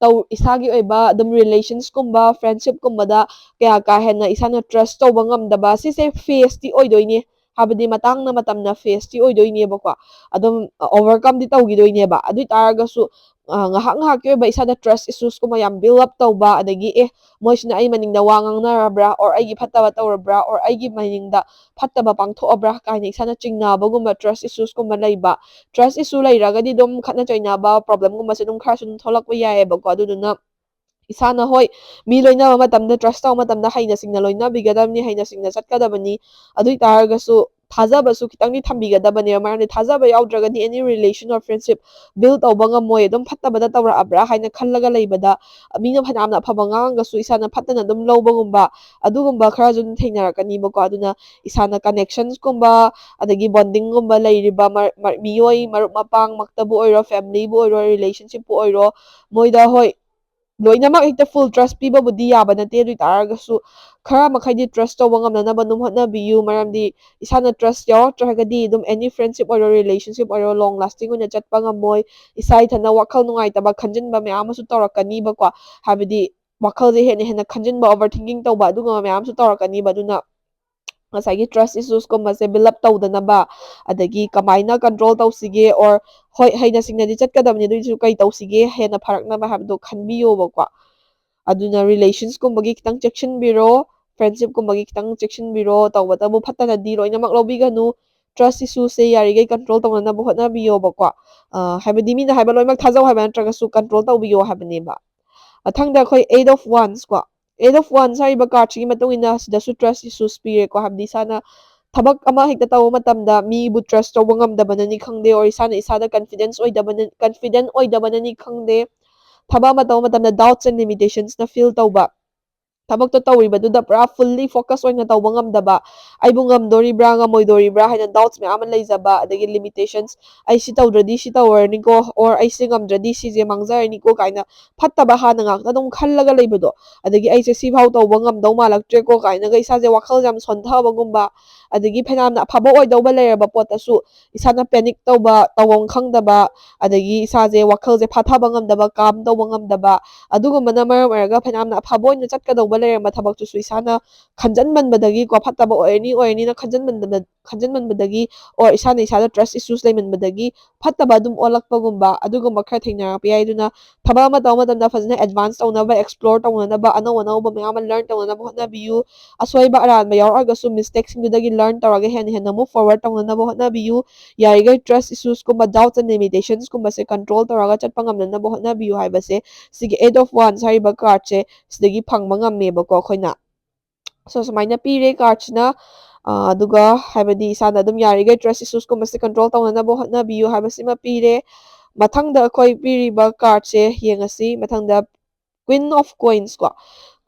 ꯇꯧ-, ꯏꯁꯥꯒꯤ ꯑꯣꯏꯕ ꯑꯗꯨꯝ relations ꯀꯨꯝꯕ, friendship ꯀꯨꯝꯕꯗ ꯀꯌꯥ ꯀꯥ ꯍꯦꯟꯅ ꯏꯁꯥꯅ trust ꯇꯧꯕ ꯉꯝꯗꯕ, ꯁꯤꯁꯦ phase ꯇꯤ ꯑꯣꯏꯗꯣꯏꯅꯦ꯫ ꯍꯥꯏꯕꯗꯤ ꯃꯇꯥꯡꯅ ꯃꯇꯝꯅ ꯐꯦꯁꯇꯤ ꯑꯣꯏꯗꯣꯏꯅꯦꯕꯀꯣ, ꯑꯗꯨꯝ ꯑꯣꯚꯔꯀꯝꯗꯤ ꯇꯧꯈꯤꯗꯣꯏꯅꯦꯕ꯫ ꯑꯗꯨ ꯑꯣꯏ ꯇꯥꯔꯒꯁꯨ ꯉꯥꯏꯍꯥꯛ ꯉꯥꯏꯍꯥꯛꯀꯤ ꯑꯣꯏꯕ ꯏꯁꯥꯗ ꯇ꯭ꯔꯁ ꯏꯁꯨꯁꯀꯨꯝꯕ ꯌꯥꯝ ꯕꯤꯜ ꯑꯞ ꯇꯧꯕ, ꯑꯗꯒꯤ ꯑꯦ, ꯃꯣꯏꯁꯤꯅ ꯑꯩ ꯃꯅꯤꯡꯗ ꯋꯥ ꯉꯥꯡꯅꯔꯕ꯭ꯔꯥ, ꯑꯣꯔ ꯑꯩꯒꯤ ꯐꯠꯇꯕ ꯇꯧꯔꯕ꯭ꯔꯥ, ꯑꯣꯔ ꯑꯩꯒꯤ ꯃꯅꯤꯡꯗ ꯐꯠꯇꯕ ꯄꯥꯡꯊꯣꯛꯑꯕ꯭ꯔꯥ ꯀꯥꯏꯅ ꯏꯁꯥꯅ ꯆꯤꯡꯅꯕꯒꯨꯝꯕ ꯇ꯭ꯔꯁ ꯏꯁꯨꯁꯀꯨꯝꯕ ꯂꯩꯕ꯫ ꯇ꯭ꯔꯁ ꯏꯁꯨ ꯂꯩꯔꯒꯗꯤ ꯑꯗꯨꯝ ꯈꯠꯅ ꯆꯩꯅꯕ ꯄ꯭ꯔꯣꯕ꯭ꯂꯦꯝꯒꯨꯝꯕꯁꯦ ꯑꯗꯨꯝ ꯈꯔꯁꯨ ꯑꯗꯨꯝ ꯊꯣꯛꯂꯛꯄ ꯌꯥꯏꯑꯕꯀꯣ꯫ ꯑꯗꯨꯗꯨꯅ ꯏꯁꯥꯅ, ꯍꯣꯏ, ꯃꯤ ꯂꯣꯏꯅꯕ ꯃꯇꯝꯗ, ꯇ꯭ꯔꯁ ꯇꯧꯕ ꯃꯇꯝꯗ ꯍꯩꯅ ꯁꯤꯡꯅ ꯂꯣꯏꯅꯕꯤꯒꯗꯕꯅꯤ, ꯍꯩꯅ ꯁꯤꯡꯅ ꯆꯠꯀꯗꯕꯅꯤ꯫ ꯑꯗꯨ ꯑꯣꯏ ꯇꯥꯔꯒꯁꯨ ꯊꯥꯖꯕꯁꯨ ꯈꯤꯇꯪꯗꯤ ꯊꯝꯕꯤꯒꯗꯕꯅꯦꯕ꯫ ꯃꯔꯝꯗꯤ ꯊꯥꯖꯕ ꯌꯥꯎꯗ꯭ꯔꯒꯗꯤ any relation or friendship build ꯇꯧꯕ ꯉꯝꯃꯣꯏ꯫ ꯑꯗꯨꯝ ꯐꯠꯇꯕꯗ ꯇꯧꯔꯛꯑꯕ꯭ꯔꯥ ꯍꯥꯏꯅ ꯈꯜꯂꯒ ꯂꯩꯕꯗ, ꯃꯤꯅ ꯐꯅꯌꯥꯝꯅ ꯑꯐꯕ ꯉꯥꯡꯉꯒꯁꯨ ꯏꯁꯥꯅ ꯐꯠꯇꯅ ꯑꯗꯨꯝ ꯂꯧꯕꯒꯨꯝꯕ, ꯑꯗꯨꯒꯨꯝꯕ ꯈꯔꯁꯨ ꯑꯗꯨꯝ ꯊꯦꯡꯅꯔꯛꯀꯅꯤꯕꯀꯣ꯫ ꯑꯗꯨꯅ ꯏꯁꯥꯅ ꯀꯅꯦꯛꯁꯟꯁꯀꯨꯝꯕ, ꯑꯗꯒꯤ ꯕꯣꯟꯗꯤꯡꯒꯨꯝꯕ ꯂꯩꯔꯤꯕ ꯃꯔ-, ꯃꯔ-, ꯃꯤꯑꯣꯏ ꯃꯔꯨꯞ ꯃꯄꯥꯡꯃꯛꯇꯕꯨ ꯑꯣꯏꯔꯣ, ꯐꯦꯃꯤꯂꯤꯕꯨ ꯑꯣꯏꯔꯣ, ꯔꯤꯂꯦꯁꯟꯁꯤꯞꯄꯨ ꯑꯣꯏꯔꯣ, ꯃꯣꯏꯗ, ꯍꯣꯏ, ꯂꯣꯏꯅꯃꯛ ꯍꯦꯛꯇ ꯐꯨꯜ ꯇ꯭ꯔꯁ ꯄꯤꯕꯕꯨꯗꯤ ꯌꯥꯕ ꯅꯠꯇꯦ꯫ ꯑꯗꯨ ꯑꯣꯏ ꯇꯥꯔꯒꯁꯨ ꯈꯔ ꯃꯈꯩꯗꯤ ꯇ꯭ꯔꯁ ꯇꯧꯕ ꯉꯝꯅꯅꯕ ꯑꯗꯨꯝ ꯍꯣꯠꯅꯕꯤꯌꯨ꯫ ꯃꯔꯝꯗꯤ ꯏꯁꯥꯅ ꯇ꯭ꯔꯁ ꯌꯥꯎꯔꯛꯇ꯭ꯔꯒꯗꯤ ꯑꯗꯨꯝ any friendship ꯑꯣꯏꯔꯣ, relationship ꯑꯣꯏꯔꯣ, long lasting ꯑꯣꯏꯅ ꯆꯠꯄ ꯉꯝꯃꯣꯏ꯫ ꯏꯁꯥ ꯏꯊꯟꯇ ꯋꯥꯈꯜ ꯅꯨꯡꯉꯥꯏꯇꯕ ꯈꯟꯖꯤꯟꯕ ꯃꯌꯥꯝ ꯑꯃꯁꯨ ꯇꯧꯔꯛꯀꯅꯤꯕꯀꯣ꯫ ꯍꯥꯏꯕꯗꯤ ꯋꯥꯈꯜꯁꯦ ꯍꯦꯟꯅ ꯍꯦꯟꯅ ꯈꯟꯖꯤꯟꯕ, ꯑꯣꯚꯔ ꯊꯤꯡꯀꯤꯡ ꯇꯧꯕ, ꯑꯗꯨꯒꯨꯝꯕ ꯃꯌꯥꯝ ꯑꯃꯁꯨ ꯇꯧꯔꯛꯀꯅꯤꯕ꯫ ꯑꯗꯨꯅ ꯉꯁꯥꯏꯒꯤ ꯇ꯭ꯔꯁ ꯏꯁꯨꯁꯀꯨꯝꯕꯁꯦ ꯕꯤꯜ ꯑꯞ ꯇꯧꯗꯅꯕ, ꯑꯗꯒꯤ ꯀꯃꯥꯏꯅ ꯀꯟꯇ꯭ꯔꯣꯜ ꯇꯧꯁꯤꯒꯦ, ꯑꯣꯔ, ꯍꯣꯏ, ꯍꯩꯅ ꯁꯤꯡꯅꯗꯤ ꯆꯠꯀꯗꯕꯅꯤ, ꯑꯗꯨꯏꯁꯨ ꯀꯩ ꯇꯧꯁꯤꯒꯦ ꯍꯦꯟꯅ ꯐꯔꯛꯅꯕ ꯍꯥꯏꯕꯗꯣ ꯈꯟꯕꯤꯌꯣꯕꯀꯣ꯫ ꯑꯗꯨꯅ ꯔꯤꯂꯦꯁꯟꯁꯀꯨꯝꯕꯒꯤ ꯈꯤꯇꯪ ꯆꯦꯛꯁꯤꯟꯕꯤꯔꯣ, ꯐ꯭ꯔꯦꯟꯁꯤꯞꯀꯨꯝꯕꯒꯤ ꯈꯤꯇꯪ ꯆꯦꯛꯁꯤꯟꯕꯤꯔꯣ꯫ ꯇꯧꯕꯇꯕꯨ ꯐꯠꯇꯅꯗꯤ ꯂꯣꯏꯅꯃꯛ ꯂꯧꯕꯤꯒꯅꯨ꯫ ꯇ꯭ꯔꯁ ꯏꯁꯨꯁꯦ ꯌꯥꯔꯤꯈꯩ ꯀꯟꯇ꯭ꯔꯣꯜ ꯇꯧꯅꯅꯕ ꯍꯣꯠꯅꯕꯤꯌꯣꯕꯀꯣ꯫ ꯑ, ꯍꯥꯏꯕꯗꯤ ꯃꯤꯅ ꯍꯥꯏꯕ ꯂꯣꯏꯅꯃꯛ ꯊꯥꯖꯧ ꯍꯥꯏꯕ ꯅꯠꯇ꯭ꯔꯒꯁꯨ ꯀꯟꯇ꯭ꯔꯣꯜ ꯇꯧꯕꯤꯌꯣ ꯍꯥꯏꯕꯅꯦꯕ꯫ ꯃꯊꯪꯗ ꯑꯩꯈꯣꯏ Eight of Wands ꯀꯣ꯫ Eight of Wands ꯍꯥꯏꯔꯤꯕ ꯀꯥꯔꯠꯁꯤꯒꯤ ꯃꯇꯨꯡ ꯏꯟꯅ ꯁꯤꯗꯁꯨ ꯇ꯭ꯔꯁ ꯏꯁꯨꯁ ꯄꯤꯔꯦꯀꯣ꯫ ꯍꯥꯏꯕꯗꯤ ꯏꯁꯥꯅ ꯊꯕꯛ ꯑꯃ ꯍꯦꯛꯇ ꯇꯧꯕ ꯃꯇꯝꯗ ꯃꯤꯕꯨ ꯇ꯭ꯔꯁ ꯇꯧꯕ ꯉꯝꯗꯕꯅꯅꯤ ꯈꯪꯗꯦ, or ꯏꯁꯥꯅ ꯏꯁꯥꯗ ꯀꯟꯐꯤꯗꯦꯟꯁ ꯑꯣꯏꯗꯕꯅ-, ꯀꯟꯐꯤꯗꯦꯟ ꯑꯣꯏꯗꯕꯅꯅꯤ ꯈꯪꯗꯦ, ꯊꯕꯛ ꯑꯃ ꯇꯧꯕ ꯃꯇꯝꯗ doubts and limitations ꯅ ꯐꯤꯜ ꯇꯧꯕ, ꯊꯕꯛꯇꯣ ꯇꯧꯔꯤꯕꯗꯨꯗ ꯄꯨꯔꯥ ꯐꯨꯜꯂꯤ ꯐꯣꯀꯁ ꯑꯣꯏꯅ ꯇꯧꯕ ꯉꯝꯗꯕ, ꯑꯩꯕꯨ ꯉꯝꯗꯣꯔꯤꯕ꯭ꯔꯥ ꯉꯝꯃꯣꯏꯗꯣꯔꯤꯕ꯭ꯔꯥ ꯍꯥꯏꯅ doubts ꯃꯌꯥꯝ ꯑꯃ ꯂꯩꯖꯕ, ꯑꯗꯒꯤ limitations, ꯑꯩ ꯁꯤ ꯇꯧꯗ꯭ꯔꯗꯤ ꯁꯤ ꯇꯧꯔꯅꯤꯀꯣ, or ꯑꯩ ꯁꯤ ꯉꯝꯗ꯭ꯔꯗꯤ ꯁꯤꯁꯦ ꯃꯥꯡꯖꯔꯅꯤꯀꯣ ꯀꯥꯏꯅ ꯐꯠꯇꯕ ꯍꯥꯟꯅ ꯉꯥꯛꯇ ꯑꯗꯨꯝ ꯈꯜꯂꯒ ꯂꯩꯕꯗꯣ, ꯑꯗꯒꯤ ꯑꯩꯁꯦ ꯁꯤꯐꯥꯎ ꯇꯧꯕ ꯉꯝꯗꯧ ꯃꯥꯜꯂꯛꯇ꯭ꯔꯦꯀꯣ ꯀꯥꯏꯅꯒ ꯏꯁꯥꯁꯦ ꯋꯥꯈꯜꯁꯦ ꯌꯥꯝ ꯁꯣꯟꯊꯕꯒꯨꯝꯕ, ꯑꯗꯒꯤ ꯐꯅꯌꯥꯝꯅ ꯑꯐꯕ ꯑꯣꯏꯗꯧꯕ ꯂꯩꯔꯕ ꯄꯣꯠꯇꯁꯨ ꯏꯁꯥꯅ ꯄꯦꯅꯤꯛ ꯇꯧꯕ, ꯇꯧꯐꯝ ꯈꯪꯗꯕ, ꯑꯗꯒꯤ ꯏꯁꯥꯁꯦ ꯋꯥꯈꯜꯁꯦ ꯐꯥꯊꯕ ꯉꯝꯗꯕ, ꯀꯥꯝ ꯇꯧꯕ ꯉꯝꯗꯕ, ꯑꯗꯨꯒꯨꯝꯕꯅ ꯃꯔꯝ ꯑꯣꯏꯔꯒ ꯐꯅꯌꯥꯝꯅ ꯑꯐꯕ ꯑꯣꯏꯅ ꯆꯠꯀꯗꯧꯕ ꯂꯩꯔꯝꯕ ꯊꯕꯛꯇꯨꯁꯨ ꯏꯁꯥꯅ ꯈꯟꯖꯟꯃꯟꯕꯗꯒꯤꯀꯣ, ꯐꯠꯇꯕ ꯑꯣꯏꯔꯅꯤ ꯑꯣꯏꯔꯅꯤꯅ ꯈꯟꯖꯟꯃꯟꯕꯗ ꯈꯟꯖꯟꯃꯟꯕꯗꯒꯤ, or ꯏꯁꯥꯅ ꯏꯁꯥꯗ trust issues ꯂꯩꯃꯟꯕꯗꯒꯤ ꯐꯠꯇꯕ ꯑꯗꯨꯝ ꯑꯣꯜꯂꯛꯄꯒꯨꯝꯕ, ꯑꯗꯨꯒꯨꯝꯕ ꯈꯔ ꯊꯦꯡꯅꯔꯛꯄ ꯌꯥꯏ꯫ ꯑꯗꯨꯅ ꯊꯕꯛ ꯑꯃ ꯇꯧꯕ ꯃꯇꯝꯗ ꯐꯖꯅ advance ꯇꯧꯅꯕ, explore ꯇꯧꯅꯅꯕ, ꯑꯅꯧ ꯑꯅꯧꯕ ꯃꯌꯥꯝ ꯑꯃ learn ꯇꯧꯅꯅꯕ ꯍꯣꯠꯅꯕꯤꯌꯨ꯫ ꯑꯁꯣꯏꯕ ꯑꯔꯥꯟꯕ ꯌꯥꯎꯔꯛꯑꯒꯁꯨ mistake ꯁꯤꯡꯗꯨꯗꯒꯤ learn ꯇꯧꯔꯒ ꯍꯦꯟꯅ ꯍꯦꯟꯅ move forward ꯇꯧꯅꯅꯕ ꯍꯣꯠꯅꯕꯤꯌꯨ꯫ ꯌꯥꯔꯤꯈꯩ trust issues ꯀꯨꯝꯕ, doubts and limitations ꯀꯨꯝꯕꯁꯦ control ꯇꯧꯔꯒ ꯆꯠꯄ ꯉꯝꯅꯅꯕ ꯍꯣꯠꯅꯕꯤꯌꯨ ꯍꯥꯏꯕꯁꯦ ꯁꯤꯒꯤ Eight of Wands ꯍꯥꯏꯔꯤꯕ card ꯁꯦ ꯁꯤꯗꯒꯤ ꯐꯪꯕ ꯉꯝꯃꯦꯕꯀꯣ ꯑꯩꯈꯣꯏꯅ꯫ So ꯁꯨꯃꯥꯏꯅ ꯄꯤꯔꯦ card ꯁꯤꯅ꯫ ꯑꯥ, ꯑꯗꯨꯒ ꯍꯥꯏꯕꯗꯤ ꯏꯁꯥꯅ ꯑꯗꯨꯝ ꯌꯥꯔꯤꯈꯩ trust issues ꯀꯨꯝꯕꯁꯦ control ꯇꯧꯅꯅꯕ ꯍꯣꯠꯅꯕꯤꯌꯨ ꯍꯥꯏꯕꯁꯤꯃ ꯄꯤꯔꯦ꯫ ꯃꯊꯪꯗ ꯑꯩꯈꯣꯏ ꯄꯤꯔꯤꯕ card ꯁꯦ ꯌꯦꯡꯉꯁꯤ꯫ ꯃꯊꯪꯗ Queen of Coins ꯀꯣ꯫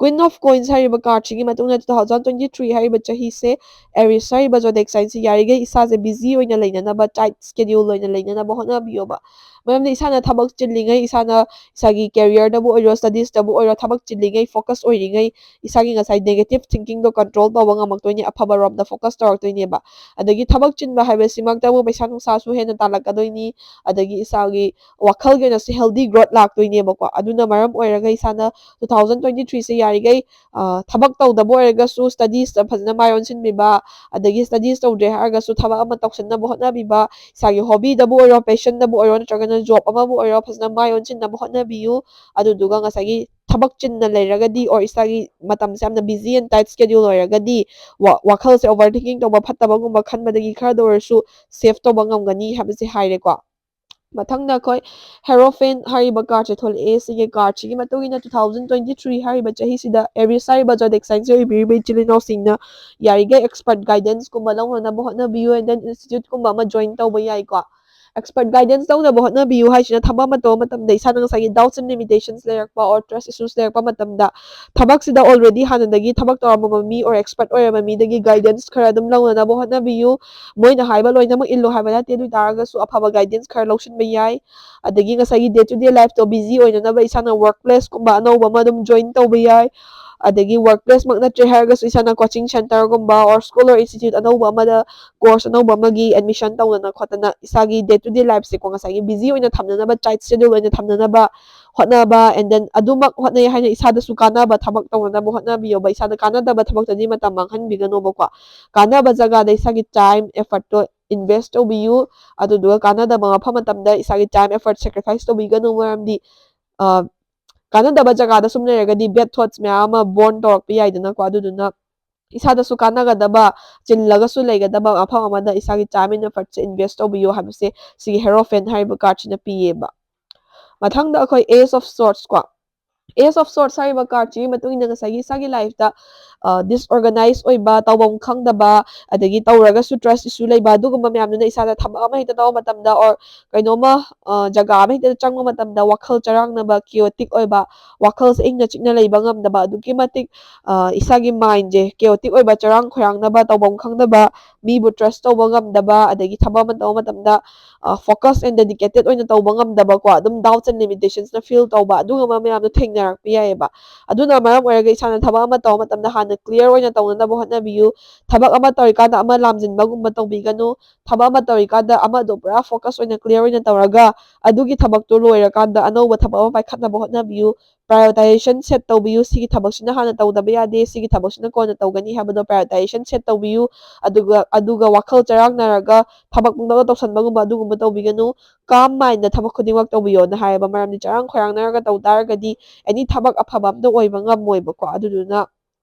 Queen of Coins ꯍꯥꯏꯔꯤꯕ card ꯁꯤꯒꯤ ꯃꯇꯨꯡ ꯏꯟꯅ two thousand twenty three ꯍꯥꯏꯔꯤꯕ ꯆꯍꯤꯁꯦ Aries ꯍꯥꯏꯔꯤꯕ zodiac sign ꯁꯤ ꯌꯥꯔꯤꯈꯩ ꯏꯁꯥꯁꯦ busy ꯑꯣꯏꯅ ꯂꯩꯅꯅꯕ, tight schedule ꯑꯣꯏꯅ ꯂꯩꯅꯅꯕ ꯍꯣꯠꯅꯕꯤꯌꯣꯕ꯫ ꯃꯔꯝꯗꯤ ꯏꯁꯥꯅ ꯊꯕꯛ ꯆꯤꯜꯂꯤꯉꯩ, ꯏꯁꯥꯅ ꯏꯁꯥꯒꯤ career ꯗꯕꯨ ꯑꯣꯏꯔꯣ, studies ꯇꯕꯨ ꯑꯣꯏꯔꯣ, ꯊꯕꯛ ꯆꯤꯜꯂꯤꯉꯩ, focus ꯑꯣꯏꯔꯤꯉꯩ, ꯏꯁꯥꯒꯤ ꯉꯁꯥꯏ negative thinking ꯗꯣ control ꯇꯧꯕ ꯉꯝꯃꯛꯇꯣꯏꯅꯦ, ꯑꯐꯕ ꯔꯣꯝꯗ focus ꯇꯧꯔꯛꯇꯣꯏꯅꯦꯕ꯫ ꯑꯗꯒꯤ ꯊꯕꯛ ꯆꯤꯟꯕ ꯍꯥꯏꯕꯁꯤꯃꯛꯇꯕꯨ ꯄꯩꯁꯥ ꯅꯨꯡꯁꯥꯁꯨ ꯍꯦꯟꯅ ꯇꯥꯜꯂꯛꯀꯗꯣꯏꯅꯤ, ꯑꯗꯒꯤ ꯏꯁꯥꯒꯤ ꯋꯥꯈꯜꯒꯤ ꯑꯣꯏꯅꯁꯨ healthy growth ꯂꯥꯛꯇꯣꯏꯅꯦꯕꯀꯣ꯫ ꯑꯗꯨꯅ ꯃꯔꯝ ꯑꯣꯏꯔꯒ ꯏꯁꯥꯅ two thousand twenty three ꯁꯦ ꯌꯥꯔꯤꯈꯩ, ꯑ, ꯊꯕꯛ ꯇꯧꯗꯕ ꯑꯣꯏꯔꯒꯁꯨ studies ꯇ ꯐꯖꯅ ꯃꯥꯏ ꯑꯣꯟꯁꯤꯟꯕꯤꯕ, ꯑꯗꯒꯤ studies ꯇꯧꯗ꯭ꯔꯦ ꯍꯥꯏꯔꯒꯁꯨ ꯊꯕꯛ ꯑꯃ ꯇꯧꯁꯟꯅꯕ ꯍꯣꯠꯅꯕꯤꯕ, ꯏꯁꯥꯒꯤ hobby ꯗꯕꯨ ꯑꯣꯏꯔꯣ, passion ꯗꯕꯨ ꯑꯣꯏꯔꯣ, ꯅꯠꯇ꯭ꯔꯒꯅ job ꯑꯃꯕꯨ ꯑꯣꯏꯔꯣ, ꯐꯖꯅ ꯃꯥꯏ ꯑꯣꯟꯁꯤꯟꯅꯕ ꯍꯣꯠꯅꯕꯤꯌꯨ꯫ ꯑꯗꯨꯗꯨꯒ ꯉꯁꯥꯏꯒꯤ ꯊꯕꯛ ꯆꯤꯟꯅ ꯂꯩꯔꯒꯗꯤ, or ꯏꯁꯥꯒꯤ ꯃꯇꯝꯁꯦ ꯌꯥꯝꯅ busy and tight schedule ꯑꯣꯏꯔꯒꯗꯤ, ꯋꯥ-, ꯋꯥꯈꯜꯁꯦ overthinking ꯇꯧꯕ, ꯐꯠꯇꯕꯒꯨꯝꯕ ꯈꯟꯕꯗꯒꯤ ꯈꯔꯗ ꯑꯣꯏꯔꯁꯨ save ꯇꯧꯕ ꯉꯝꯒꯅꯤ ꯍꯥꯏꯕꯁꯦ ꯍꯥꯏꯔꯦꯀꯣ꯫ ꯃꯊꯪꯗ ꯑꯩꯈꯣꯏ Hierophant ꯍꯥꯏꯔꯤꯕ card ꯁꯦ ꯊꯣꯛꯂꯛꯑꯦ꯫ ꯁꯤꯒꯤ card ꯁꯤꯒꯤ ꯃꯇꯨꯡ ꯏꯟꯅ two thousand twenty three ꯍꯥꯏꯔꯤꯕ ꯆꯍꯤꯁꯤꯗ Aries ꯍꯥꯏꯔꯤꯕ zodiac sign ꯁꯦ ꯑꯣꯏꯕꯤꯔꯤꯕ ꯏꯆꯤꯜ ꯏꯅꯥꯎꯁꯤꯡꯅ ꯌꯥꯔꯤꯈꯩ expert guidance ꯀꯨꯝꯕ ꯂꯧꯅꯅꯕ ꯍꯣꯠꯅꯕꯤꯌꯨ, and then institute ꯀꯨꯝꯕ ꯑꯃ join ꯇꯧꯕ ꯌꯥꯏꯀꯣ꯫ Expert guidance ꯂꯧꯅꯕ ꯍꯣꯠꯅꯕꯤꯌꯨ ꯍꯥꯏꯁꯤꯅ ꯊꯕꯛ ꯑꯃ ꯇꯧꯕ ꯃꯇꯝꯗ ꯏꯁꯥꯅ ꯉꯁꯥꯏꯒꯤ doubts and limitations ꯂꯩꯔꯛꯄ or trust issues ꯂꯩꯔꯛꯄ ꯃꯇꯝꯗ ꯊꯕꯛꯁꯤꯗ already ꯍꯥꯟꯅꯗꯒꯤ ꯊꯕꯛ ꯇꯧꯔꯝꯃꯕ ꯃꯤ or expert ꯑꯣꯏꯔꯕ ꯃꯤꯗꯒꯤ guidance ꯈꯔ ꯑꯗꯨꯝ ꯂꯧꯅꯅꯕ ꯍꯣꯠꯅꯕꯤꯌꯨ꯫ ꯃꯣꯏꯅ ꯍꯥꯏꯕ ꯂꯣꯏꯅꯃꯛ ꯏꯜꯂꯨ ꯍꯥꯏꯕ ꯅꯠꯇꯦ, ꯑꯗꯨ ꯑꯣꯏ ꯇꯥꯔꯒꯁꯨ ꯑꯐꯕ guidance ꯈꯔ ꯂꯧꯁꯤꯟꯕ ꯌꯥꯏ꯫ ꯑꯗꯒꯤ ꯉꯁꯥꯏꯒꯤ day to day life to busy ꯑꯣꯏꯅꯅꯕ ꯏꯁꯥꯅ work place ꯀꯨꯝꯕ ꯑꯅꯧꯕ ꯑꯃ ꯑꯗꯨꯝ join ꯇꯧꯕ ꯌꯥꯏ꯫ ꯑꯗꯒꯤ workplace ꯃꯛ ꯅꯠꯇ꯭ꯔꯦ ꯍꯥꯏꯔꯒꯁꯨ ꯏꯁꯥꯅ coaching centreꯒꯨꯝꯕ or school or institute ꯑꯅꯧꯕ ꯑꯃꯗ course ꯑꯅꯧꯕ ꯑꯃꯒꯤ admission ꯇꯧꯗꯅ ꯈꯣꯠꯇꯅ ꯏꯁꯥꯒꯤ day to day lifeꯁꯦꯀꯣ, ꯉꯁꯥꯏꯒꯤ busy ꯑꯣꯏꯅ ꯊꯝꯅꯅꯕ, tight schedule ꯑꯣꯏꯅ ꯊꯝꯅꯅꯕ ꯍꯣꯠꯅꯕ, and then ꯑꯗꯨꯃꯛ ꯍꯣꯠꯅꯩ ꯍꯥꯏꯅ ꯏꯁꯥꯗꯁꯨ ꯀꯥꯟꯅꯕ ꯊꯕꯛ ꯇꯧꯅꯅꯕ ꯍꯣꯠꯅꯕꯤꯌꯣꯕ꯫ ꯏꯁꯥꯗ ꯀꯥꯟꯅꯗꯕ ꯊꯕꯛꯇꯗꯤ ꯃꯇꯝ ꯃꯥꯡꯍꯟꯕꯤꯒꯅꯣꯕꯀꯣ꯫ ꯀꯥꯟꯅꯕ ꯖꯒꯥꯗ ꯏꯁꯥꯒꯤ time effortꯇꯣ invest ꯇꯧꯕꯤꯌꯨ꯫ ꯑꯗꯨꯗꯨꯒ ꯀꯥꯟꯅꯗꯕ ꯃꯐꯝ ꯃꯇꯝꯗ ꯏꯁꯥꯒꯤ time effort sacrifice ꯇꯧꯕꯤꯒꯅꯨ꯫ ꯃꯔꯝꯗꯤ, ꯑ, ꯀꯥꯟꯅꯗꯕ ꯖꯒꯥꯗ ꯁꯨꯝ ꯂꯩꯔꯒꯗꯤ bad thoughts ꯃꯌꯥꯝ ꯑꯃ born ꯇꯧꯔꯛꯄ ꯌꯥꯏꯗꯅꯀꯣ꯫ ꯑꯗꯨꯗꯨꯅ ꯏꯁꯥꯗꯁꯨ ꯀꯥꯟꯅꯒꯗꯕ, ꯆꯤꯜꯂꯒꯁꯨ ꯂꯩꯒꯗꯕ ꯃꯐꯝ ꯑꯃꯗ ꯏꯁꯥꯒꯤ time and effortꯁꯦ invest ꯇꯧꯕꯤꯌꯨ ꯍꯥꯏꯕꯁꯦ ꯁꯤꯒꯤ Hierophant ꯍꯥꯏꯔꯤꯕ cardꯁꯤꯅ ꯄꯤꯌꯦꯕ꯫ ꯃꯊꯪꯗ ꯑꯩꯈꯣꯏ Ace of Swords ꯀꯣ꯫ Ace of Swords ꯍꯥꯏꯔꯤꯕ cardꯁꯤꯒꯤ ꯃꯇꯨꯡ ꯏꯟꯅ ꯉꯁꯥꯏꯒꯤ ꯏꯁꯥꯒꯤ lifeꯇ, ꯑ, disorganize ꯑꯣꯏꯕ, ꯇꯧꯐꯝ ꯈꯪꯗꯕ, ꯑꯗꯒꯤ ꯇꯧꯔꯒꯁꯨ trust issue ꯂꯩꯕ, ꯑꯗꯨꯒꯨꯝꯕ ꯃꯌꯥꯝꯗꯨꯅ ꯏꯁꯥꯗ ꯊꯕꯛ ꯑꯃ ꯍꯦꯛꯇ ꯇꯧꯕ ꯃꯇꯝꯗ or ꯀꯩꯅꯣꯝꯃ, ꯑ, ꯖꯒꯥ ꯑꯃ ꯍꯦꯛꯇ ꯆꯪꯕ ꯃꯇꯝꯗ ꯋꯥꯈꯜ ꯆꯔꯥꯡꯅꯕ, chaotic ꯑꯣꯏꯕ, ꯋꯥꯈꯜꯁꯦ ꯏꯪꯅ ꯆꯤꯛꯅ ꯂꯩꯕ ꯉꯝꯗꯕ, ꯑꯗꯨꯛꯀꯤ ꯃꯇꯤꯛ, ꯑ, ꯏꯁꯥꯒꯤ mindꯁꯦ chaotic ꯑꯣꯏꯕ, ꯆꯔꯥꯡ ꯈꯣꯏꯔꯥꯡꯅꯕ, ꯇꯧꯐꯝ ꯈꯪꯗꯕ, ꯃꯤꯕꯨ trust ꯇꯧꯕ ꯉꯝꯗꯕ, ꯑꯗꯒꯤ ꯊꯕꯛ ꯑꯃ ꯇꯧꯕ ꯃꯇꯝꯗ, ꯑ, focus and dedicated ꯑꯣꯏꯅ ꯇꯧꯕ ꯉꯝꯗꯕꯀꯣ, ꯑꯗꯨꯝ doubts and limitationsꯅ feel ꯇꯧꯕ, ꯑꯗꯨꯒꯨꯝꯕ ꯃꯌꯥꯝꯗꯣ ꯊꯦꯡꯅꯔꯛꯄ ꯌꯥꯏꯑꯕ꯫ ꯑꯗꯨꯅ ꯃꯔꯝ ꯑꯣꯏꯔꯒ ꯏꯁꯥꯅ ꯊꯕꯛ ꯑꯃ ꯇꯧꯕ ꯃꯇꯝꯗ ꯍꯥꯟꯅ clear ꯑꯣꯏꯅ ꯇꯧꯅꯅꯕ ꯍꯣꯠꯅꯕꯤꯌꯨ꯫ ꯊꯕꯛ ꯑꯃ ꯇꯧꯔꯤꯀꯥꯟꯗ ꯑꯃ ꯂꯥꯝꯖꯤꯟꯕꯒꯨꯝꯕ ꯇꯧꯕꯤꯒꯅꯨ꯫ ꯊꯕꯛ ꯑꯃ ꯇꯧꯔꯤꯀꯥꯟꯗ ꯑꯃꯗꯣ ꯄꯨꯔꯥ focus ꯑꯣꯏꯅ clear ꯑꯣꯏꯅ ꯇꯧꯔꯒ ꯑꯗꯨꯒꯤ ꯊꯕꯛꯇꯣ ꯂꯣꯏꯔꯀꯥꯟꯗ ꯑꯅꯧꯕ ꯊꯕꯛ ꯑꯃ ꯄꯥꯏꯈꯠꯅꯕ ꯍꯣꯠꯅꯕꯤꯌꯨ꯫ Prioritization set ꯇꯧꯕꯤꯌꯨ꯫ ꯁꯤꯒꯤ ꯊꯕꯛꯁꯤꯅ ꯍꯥꯟꯅ ꯇꯧꯗꯕ ꯌꯥꯗꯦ, ꯁꯤꯒꯤ ꯊꯕꯛꯁꯤꯅ ꯀꯣꯟꯅ ꯇꯧꯒꯅꯤ ꯍꯥꯏꯕꯗꯣ prioritization set ꯇꯧꯕꯤꯌꯨ꯫ ꯑꯗꯨꯒ, ꯑꯗꯨꯒ ꯋꯥꯈꯜ ꯆꯔꯥꯡꯅꯔꯒ ꯊꯕꯛ ꯄꯨꯝꯅꯃꯛ ꯇꯧꯁꯟꯕꯒꯨꯝꯕ ꯑꯗꯨꯒꯨꯝꯕ ꯇꯧꯕꯤꯒꯅꯨ꯫ Calm mindꯗ ꯊꯕꯛ ꯈꯨꯗꯤꯡꯃꯛ ꯇꯧꯕꯤꯌꯣꯅ ꯍꯥꯏꯌꯦꯕ꯫ ꯃꯔꯝꯗꯤ ꯆꯔꯥꯡ ꯈꯣꯏꯔꯥꯡꯅꯔꯒ ꯇꯧ ꯇꯥꯔꯒꯗꯤ any ꯊꯕꯛ ꯑꯐꯕ ꯑꯝꯇ ꯑꯣꯏꯕ ꯉꯝꯃꯣꯏꯕꯀꯣ꯫ ꯑꯗꯨꯗꯨꯅ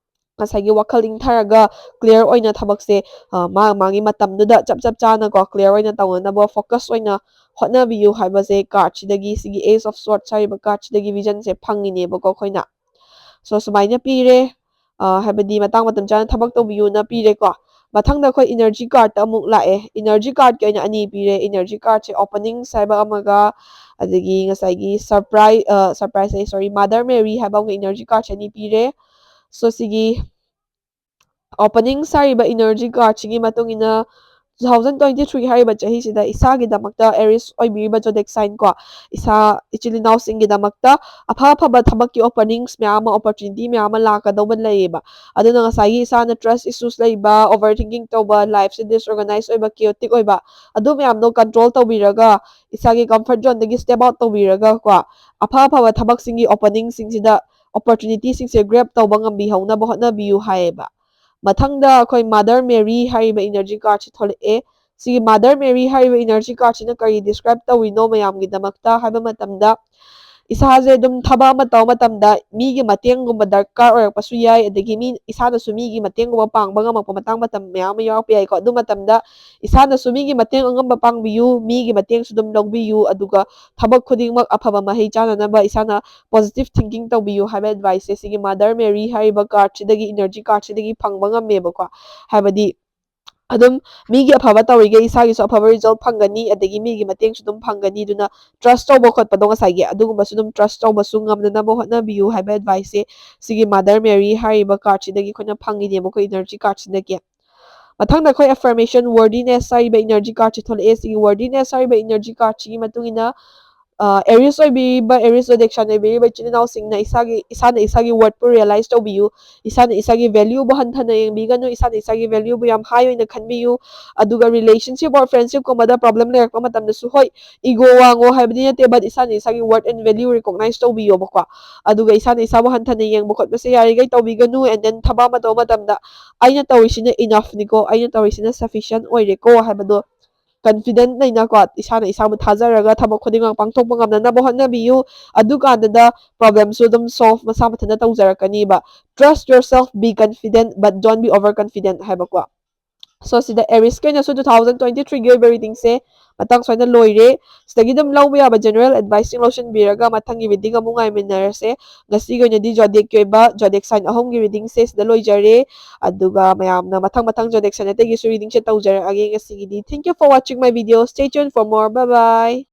ꯉꯁꯥꯏꯒꯤ ꯋꯥꯈꯜ ꯏꯪꯊꯔꯒ clear ꯑꯣꯏꯅ ꯊꯕꯛꯁꯦ, ꯑ, ꯃꯥ ꯃꯥꯒꯤ ꯃꯇꯝꯗꯨꯗ ꯆꯞ ꯆꯞ ꯆꯥꯅꯀꯣ clear ꯑꯣꯏꯅ ꯇꯧꯅꯅꯕ focus ꯑꯣꯏꯅ ꯍꯣꯠꯅꯕꯤꯌꯨ ꯍꯥꯏꯕꯁꯦ cardꯁꯤꯗꯒꯤ, ꯁꯤꯒꯤ Ace of Swords ꯍꯥꯏꯔꯤꯕ cardꯁꯤꯗꯒꯤ visionꯁꯦ ꯐꯪꯉꯤꯅꯦꯕꯀꯣ ꯑꯩꯈꯣꯏꯅ꯫ So ꯁꯨꯃꯥꯏꯅ ꯄꯤꯔꯦ, ꯑ, ꯍꯥꯏꯕꯗꯤ ꯃꯇꯥꯡ ꯃꯇꯝ ꯆꯥꯅ ꯊꯕꯛ ꯇꯧꯕꯤꯌꯨꯅ ꯄꯤꯔꯦꯀꯣ꯫ ꯃꯊꯪꯗ ꯑꯩꯈꯣꯏ energy cardꯇ ꯑꯃꯨꯛ ꯂꯥꯛꯑꯦ꯫ Energy cardꯀꯤ ꯑꯣꯏꯅ ꯑꯅꯤ ꯄꯤꯔꯦ꯫ Energy cardꯁꯦ openings ꯍꯥꯏꯕ ꯑꯃꯒ, ꯑꯗꯒꯤ ꯉꯁꯥꯏꯒꯤ surprise, ꯑ, surprise ꯑꯩ, sorry, Mother Mary ꯍꯥꯏꯕ ꯑꯃꯒ energy cardꯁꯦ ꯑꯅꯤ ꯄꯤꯔꯦ꯫ So ꯁꯤꯒꯤ openings ꯍꯥꯏꯔꯤꯕ energy cardꯁꯤꯒꯤ ꯃꯇꯨꯡ ꯏꯟꯅ two thousand twenty three ꯍꯥꯏꯔꯤꯕ ꯆꯍꯤꯁꯤꯗ ꯏꯁꯥꯒꯤꯗꯃꯛꯇ Aries ꯑꯣꯏꯕꯤꯔꯤꯕ zodiac sign ꯀꯣ, ꯏꯁꯥ ꯏꯆꯤꯜ ꯏꯅꯥꯎꯁꯤꯡꯒꯤꯗꯃꯛꯇ ꯑꯐ ꯑꯐꯕ ꯊꯕꯛꯀꯤ openings ꯃꯌꯥꯝ ꯑꯃ, opportunity ꯃꯌꯥꯝ ꯑꯃ ꯂꯥꯛꯀꯗꯧꯕ ꯂꯩꯌꯦꯕ꯫ ꯑꯗꯨꯅ ꯉꯁꯥꯏꯒꯤ ꯏꯁꯥꯅ trust issues ꯂꯩꯕ, overthinking ꯇꯧꯕ, lifeꯁꯦ disorganized ꯑꯣꯏꯕ, chaotic ꯑꯣꯏꯕ, ꯑꯗꯨ ꯃꯌꯥꯝꯗꯣ control ꯇꯧꯕꯤꯔꯒ, ꯏꯁꯥꯒꯤ comfort zoneꯗꯒꯤ step out ꯇꯧꯕꯤꯔꯒ ꯀꯣ, ꯑꯐ ꯑꯐꯕ ꯊꯕꯛꯁꯤꯡꯒꯤ openingꯁꯤꯡꯁꯤꯗ opportunityꯁꯤꯡꯁꯦ grab ꯇꯧꯕ ꯉꯝꯕꯤꯍꯧꯅꯕ ꯍꯣꯠꯅꯕꯤꯌꯨ ꯍꯥꯏꯌꯦꯕ꯫ ꯃꯊꯪꯗ ꯑꯩꯈꯣꯏ Mother Mary ꯍꯥꯏꯔꯤꯕ energy cardꯁꯤ ꯊꯣꯛꯂꯛꯑꯦ꯫ ꯁꯤꯒꯤ Mother Mary ꯍꯥꯏꯔꯤꯕ energy cardꯁꯤꯅ ꯀꯔꯤ describe ꯇꯧꯔꯤꯅꯣ ꯃꯌꯥꯝꯒꯤꯗꯃꯛꯇ ꯍꯥꯏꯕ ꯃꯇꯝꯗ, ꯏꯁꯥꯁꯦ ꯑꯗꯨꯝ ꯊꯕꯛ ꯑꯃ ꯇꯧꯕ ꯃꯇꯝꯗ ꯃꯤꯒꯤ ꯃꯇꯦꯡꯒꯨꯝꯕ ꯗꯔꯀꯥꯔ ꯑꯣꯏꯔꯛꯄꯁꯨ ꯌꯥꯏ, ꯑꯗꯒꯤ ꯃꯤ, ꯏꯁꯥꯅꯁꯨ ꯃꯤꯒꯤ ꯃꯇꯦꯡꯒꯨꯝꯕ ꯄꯥꯡꯕ ꯉꯝꯃꯛꯄ ꯃꯇꯥꯡ ꯃꯇꯝ ꯃꯌꯥꯝ ꯑꯃ ꯌꯥꯎꯔꯛꯄ ꯌꯥꯏꯀꯣ꯫ ꯑꯗꯨ ꯃꯇꯝꯗ ꯏꯁꯥꯅꯁꯨ ꯃꯤꯒꯤ ꯃꯇꯦꯡ ꯑꯉꯝꯕ ꯄꯥꯡꯕꯤꯌꯨ, ꯃꯤꯒꯤ ꯃꯇꯦꯡꯁꯨ ꯑꯗꯨꯝ ꯂꯧꯕꯤꯌꯨ, ꯑꯗꯨꯒ ꯊꯕꯛ ꯈꯨꯗꯤꯡꯃꯛ ꯑꯐꯕ ꯃꯍꯩ ꯆꯥꯅꯅꯕ ꯏꯁꯥꯅ positive thinking ꯇꯧꯕꯤꯌꯨ ꯍꯥꯏꯕ adviceꯁꯦ ꯁꯤꯒꯤ Mother Mary ꯍꯥꯏꯔꯤꯕ cardꯁꯤꯗꯒꯤ, energy cardꯁꯤꯗꯒꯤ ꯐꯪꯕ ꯉꯝꯃꯦꯕꯀꯣ꯫ ꯍꯥꯏꯕꯗꯤ ꯑꯗꯨꯝ ꯃꯤꯒꯤ ꯑꯐꯕ ꯇꯧꯔꯤꯈꯩ ꯏꯁꯥꯒꯤꯁꯨ ꯑꯐꯕ result ꯐꯪꯒꯅꯤ, ꯑꯗꯒꯤ ꯃꯤꯒꯤ ꯃꯇꯦꯡꯁꯨ ꯑꯗꯨꯝ ꯐꯪꯒꯅꯤ꯫ ꯑꯗꯨꯅ trust ꯇꯧꯕ ꯈꯣꯠꯄꯗꯣ ꯉꯁꯥꯏꯒꯤ ꯑꯗꯨꯒꯨꯝꯕꯁꯨ ꯑꯗꯨꯝ trust ꯇꯧꯕꯁꯨ ꯉꯝꯅꯅꯕ ꯍꯣꯠꯅꯕꯤꯌꯨ ꯍꯥꯏꯕ adviceꯁꯦ ꯁꯤꯒꯤ Mother Mary ꯍꯥꯏꯔꯤꯕ cardꯁꯤꯗꯒꯤ ꯑꯩꯈꯣꯏꯅ ꯐꯪꯉꯤꯅꯦꯕꯀꯣ, energy cardꯁꯤꯗꯒꯤ꯫ ꯃꯊꯪꯗ ꯑꯩꯈꯣꯏ affirmation worthiness ꯍꯥꯏꯔꯤꯕ energy cardꯁꯤ ꯊꯣꯛꯂꯛꯑꯦ꯫ ꯁꯤꯒꯤ worthiness ꯍꯥꯏꯔꯤꯕ energy cardꯁꯤꯒꯤ ꯃꯇꯨꯡ ꯏꯟꯅ, ꯑ, Aries ꯑꯣꯏꯕꯤꯔꯤꯕ, Aries zodiac sign ꯑꯣꯏꯕꯤꯔꯤꯕ ꯏꯆꯤꯜ ꯏꯅꯥꯎꯁꯤꯡꯅ ꯏꯁꯥꯒꯤ, ꯏꯁꯥꯅ ꯏꯁꯥꯒꯤ worthꯄꯨ realize ꯇꯧꯕꯤꯌꯨ, ꯏꯁꯥꯅ ꯏꯁꯥꯒꯤ valueꯕꯨ ꯍꯟꯊꯅ ꯌꯦꯡꯕꯤꯒꯅꯨ, ꯏꯁꯥꯅ ꯏꯁꯥꯒꯤ valueꯕꯨ ꯌꯥꯝ high ꯑꯣꯏꯅ ꯈꯟꯕꯤꯌꯨ꯫ ꯑꯗꯨꯒ relationship or friendshipꯀꯨꯝꯕꯗ problem ꯂꯩꯔꯛꯄ ꯃꯇꯝꯗꯁꯨ, ꯍꯣꯏ, ego ꯋꯥꯡꯉꯣ ꯍꯥꯏꯕꯗꯤ ꯅꯠꯇꯦ, but ꯏꯁꯥꯅ ꯏꯁꯥꯒꯤ worth and value recognize ꯇꯧꯕꯤꯌꯣꯕꯀꯣ꯫ ꯑꯗꯨꯒ ꯏꯁꯥꯅ ꯏꯁꯥꯕꯨ ꯍꯟꯊꯅ ꯌꯦꯡꯕ ꯈꯣꯠꯄꯁꯦ ꯌꯥꯔꯤꯈꯩ ꯇꯧꯕꯤꯒꯅꯨ, and then ꯊꯕꯛ ꯑꯃ ꯇꯧꯕ ꯃꯇꯝꯗ ꯑꯩꯅ ꯇꯧꯔꯤꯁꯤꯅ enoughꯅꯤꯀꯣ, ꯑꯩꯅ ꯇꯧꯔꯤꯁꯤꯅ sufficient ꯑꯣꯏꯔꯦꯀꯣ ꯍꯥꯏꯕꯗꯣ confident ꯂꯩꯅꯀꯣ, ꯏꯁꯥꯅ ꯏꯁꯥꯕꯨ ꯊꯥꯖꯔꯒ ꯊꯕꯛ ꯈꯨꯗꯤꯡꯃꯛ ꯄꯥꯡꯊꯣꯛꯄ ꯉꯝꯅꯅꯕ ꯍꯣꯠꯅꯕꯤꯌꯨ꯫ ꯑꯗꯨꯀꯥꯟꯗꯗ problemꯁꯨ ꯑꯗꯨꯝ solve ꯃꯁꯥ ꯃꯊꯟꯇ ꯇꯧꯖꯔꯛꯀꯅꯤꯕ꯫ Trust yourself, be confident, but don't be overconfident ꯍꯥꯏꯕꯀꯣ꯫ So, ꯁꯤꯗ Ariesꯀꯤ ꯑꯣꯏꯅꯁꯨ two thousand twenty threeꯒꯤ ꯑꯣꯏꯕ readingꯁꯦ ꯃꯇꯥꯡ ꯁ꯭ꯋꯥꯏꯗ ꯂꯣꯏꯔꯦ꯫ ꯁꯤꯗꯒꯤ ꯑꯗꯨꯝ ꯂꯧꯕ ꯌꯥꯕ general adviceꯁꯤꯡ ꯂꯧꯁꯤꯟꯕꯤꯔꯒ ꯃꯊꯪꯒꯤ reading ꯑꯃꯨꯛ ꯉꯥꯏꯃꯤꯟꯅꯔꯁꯦ꯫ ꯉꯁꯤꯒꯤ ꯑꯣꯏꯅꯗꯤ zodiacꯀꯤ ꯑꯣꯏꯕ zodiac sign ꯑꯍꯨꯝꯒꯤ readingꯁꯦ ꯁꯤꯗ ꯂꯣꯏꯖꯔꯦ꯫ ꯑꯗꯨꯒ ꯃꯌꯥꯝꯅ ꯃꯊꯪ ꯃꯊꯪ zodiac sign ꯑꯇꯩꯒꯤꯁꯨ readingꯁꯦ ꯇꯧꯖꯔꯛꯑꯒꯦ ꯉꯁꯤꯒꯤꯗꯤ꯫ Thank you for watching my video. Stay tuned for more. Bye bye.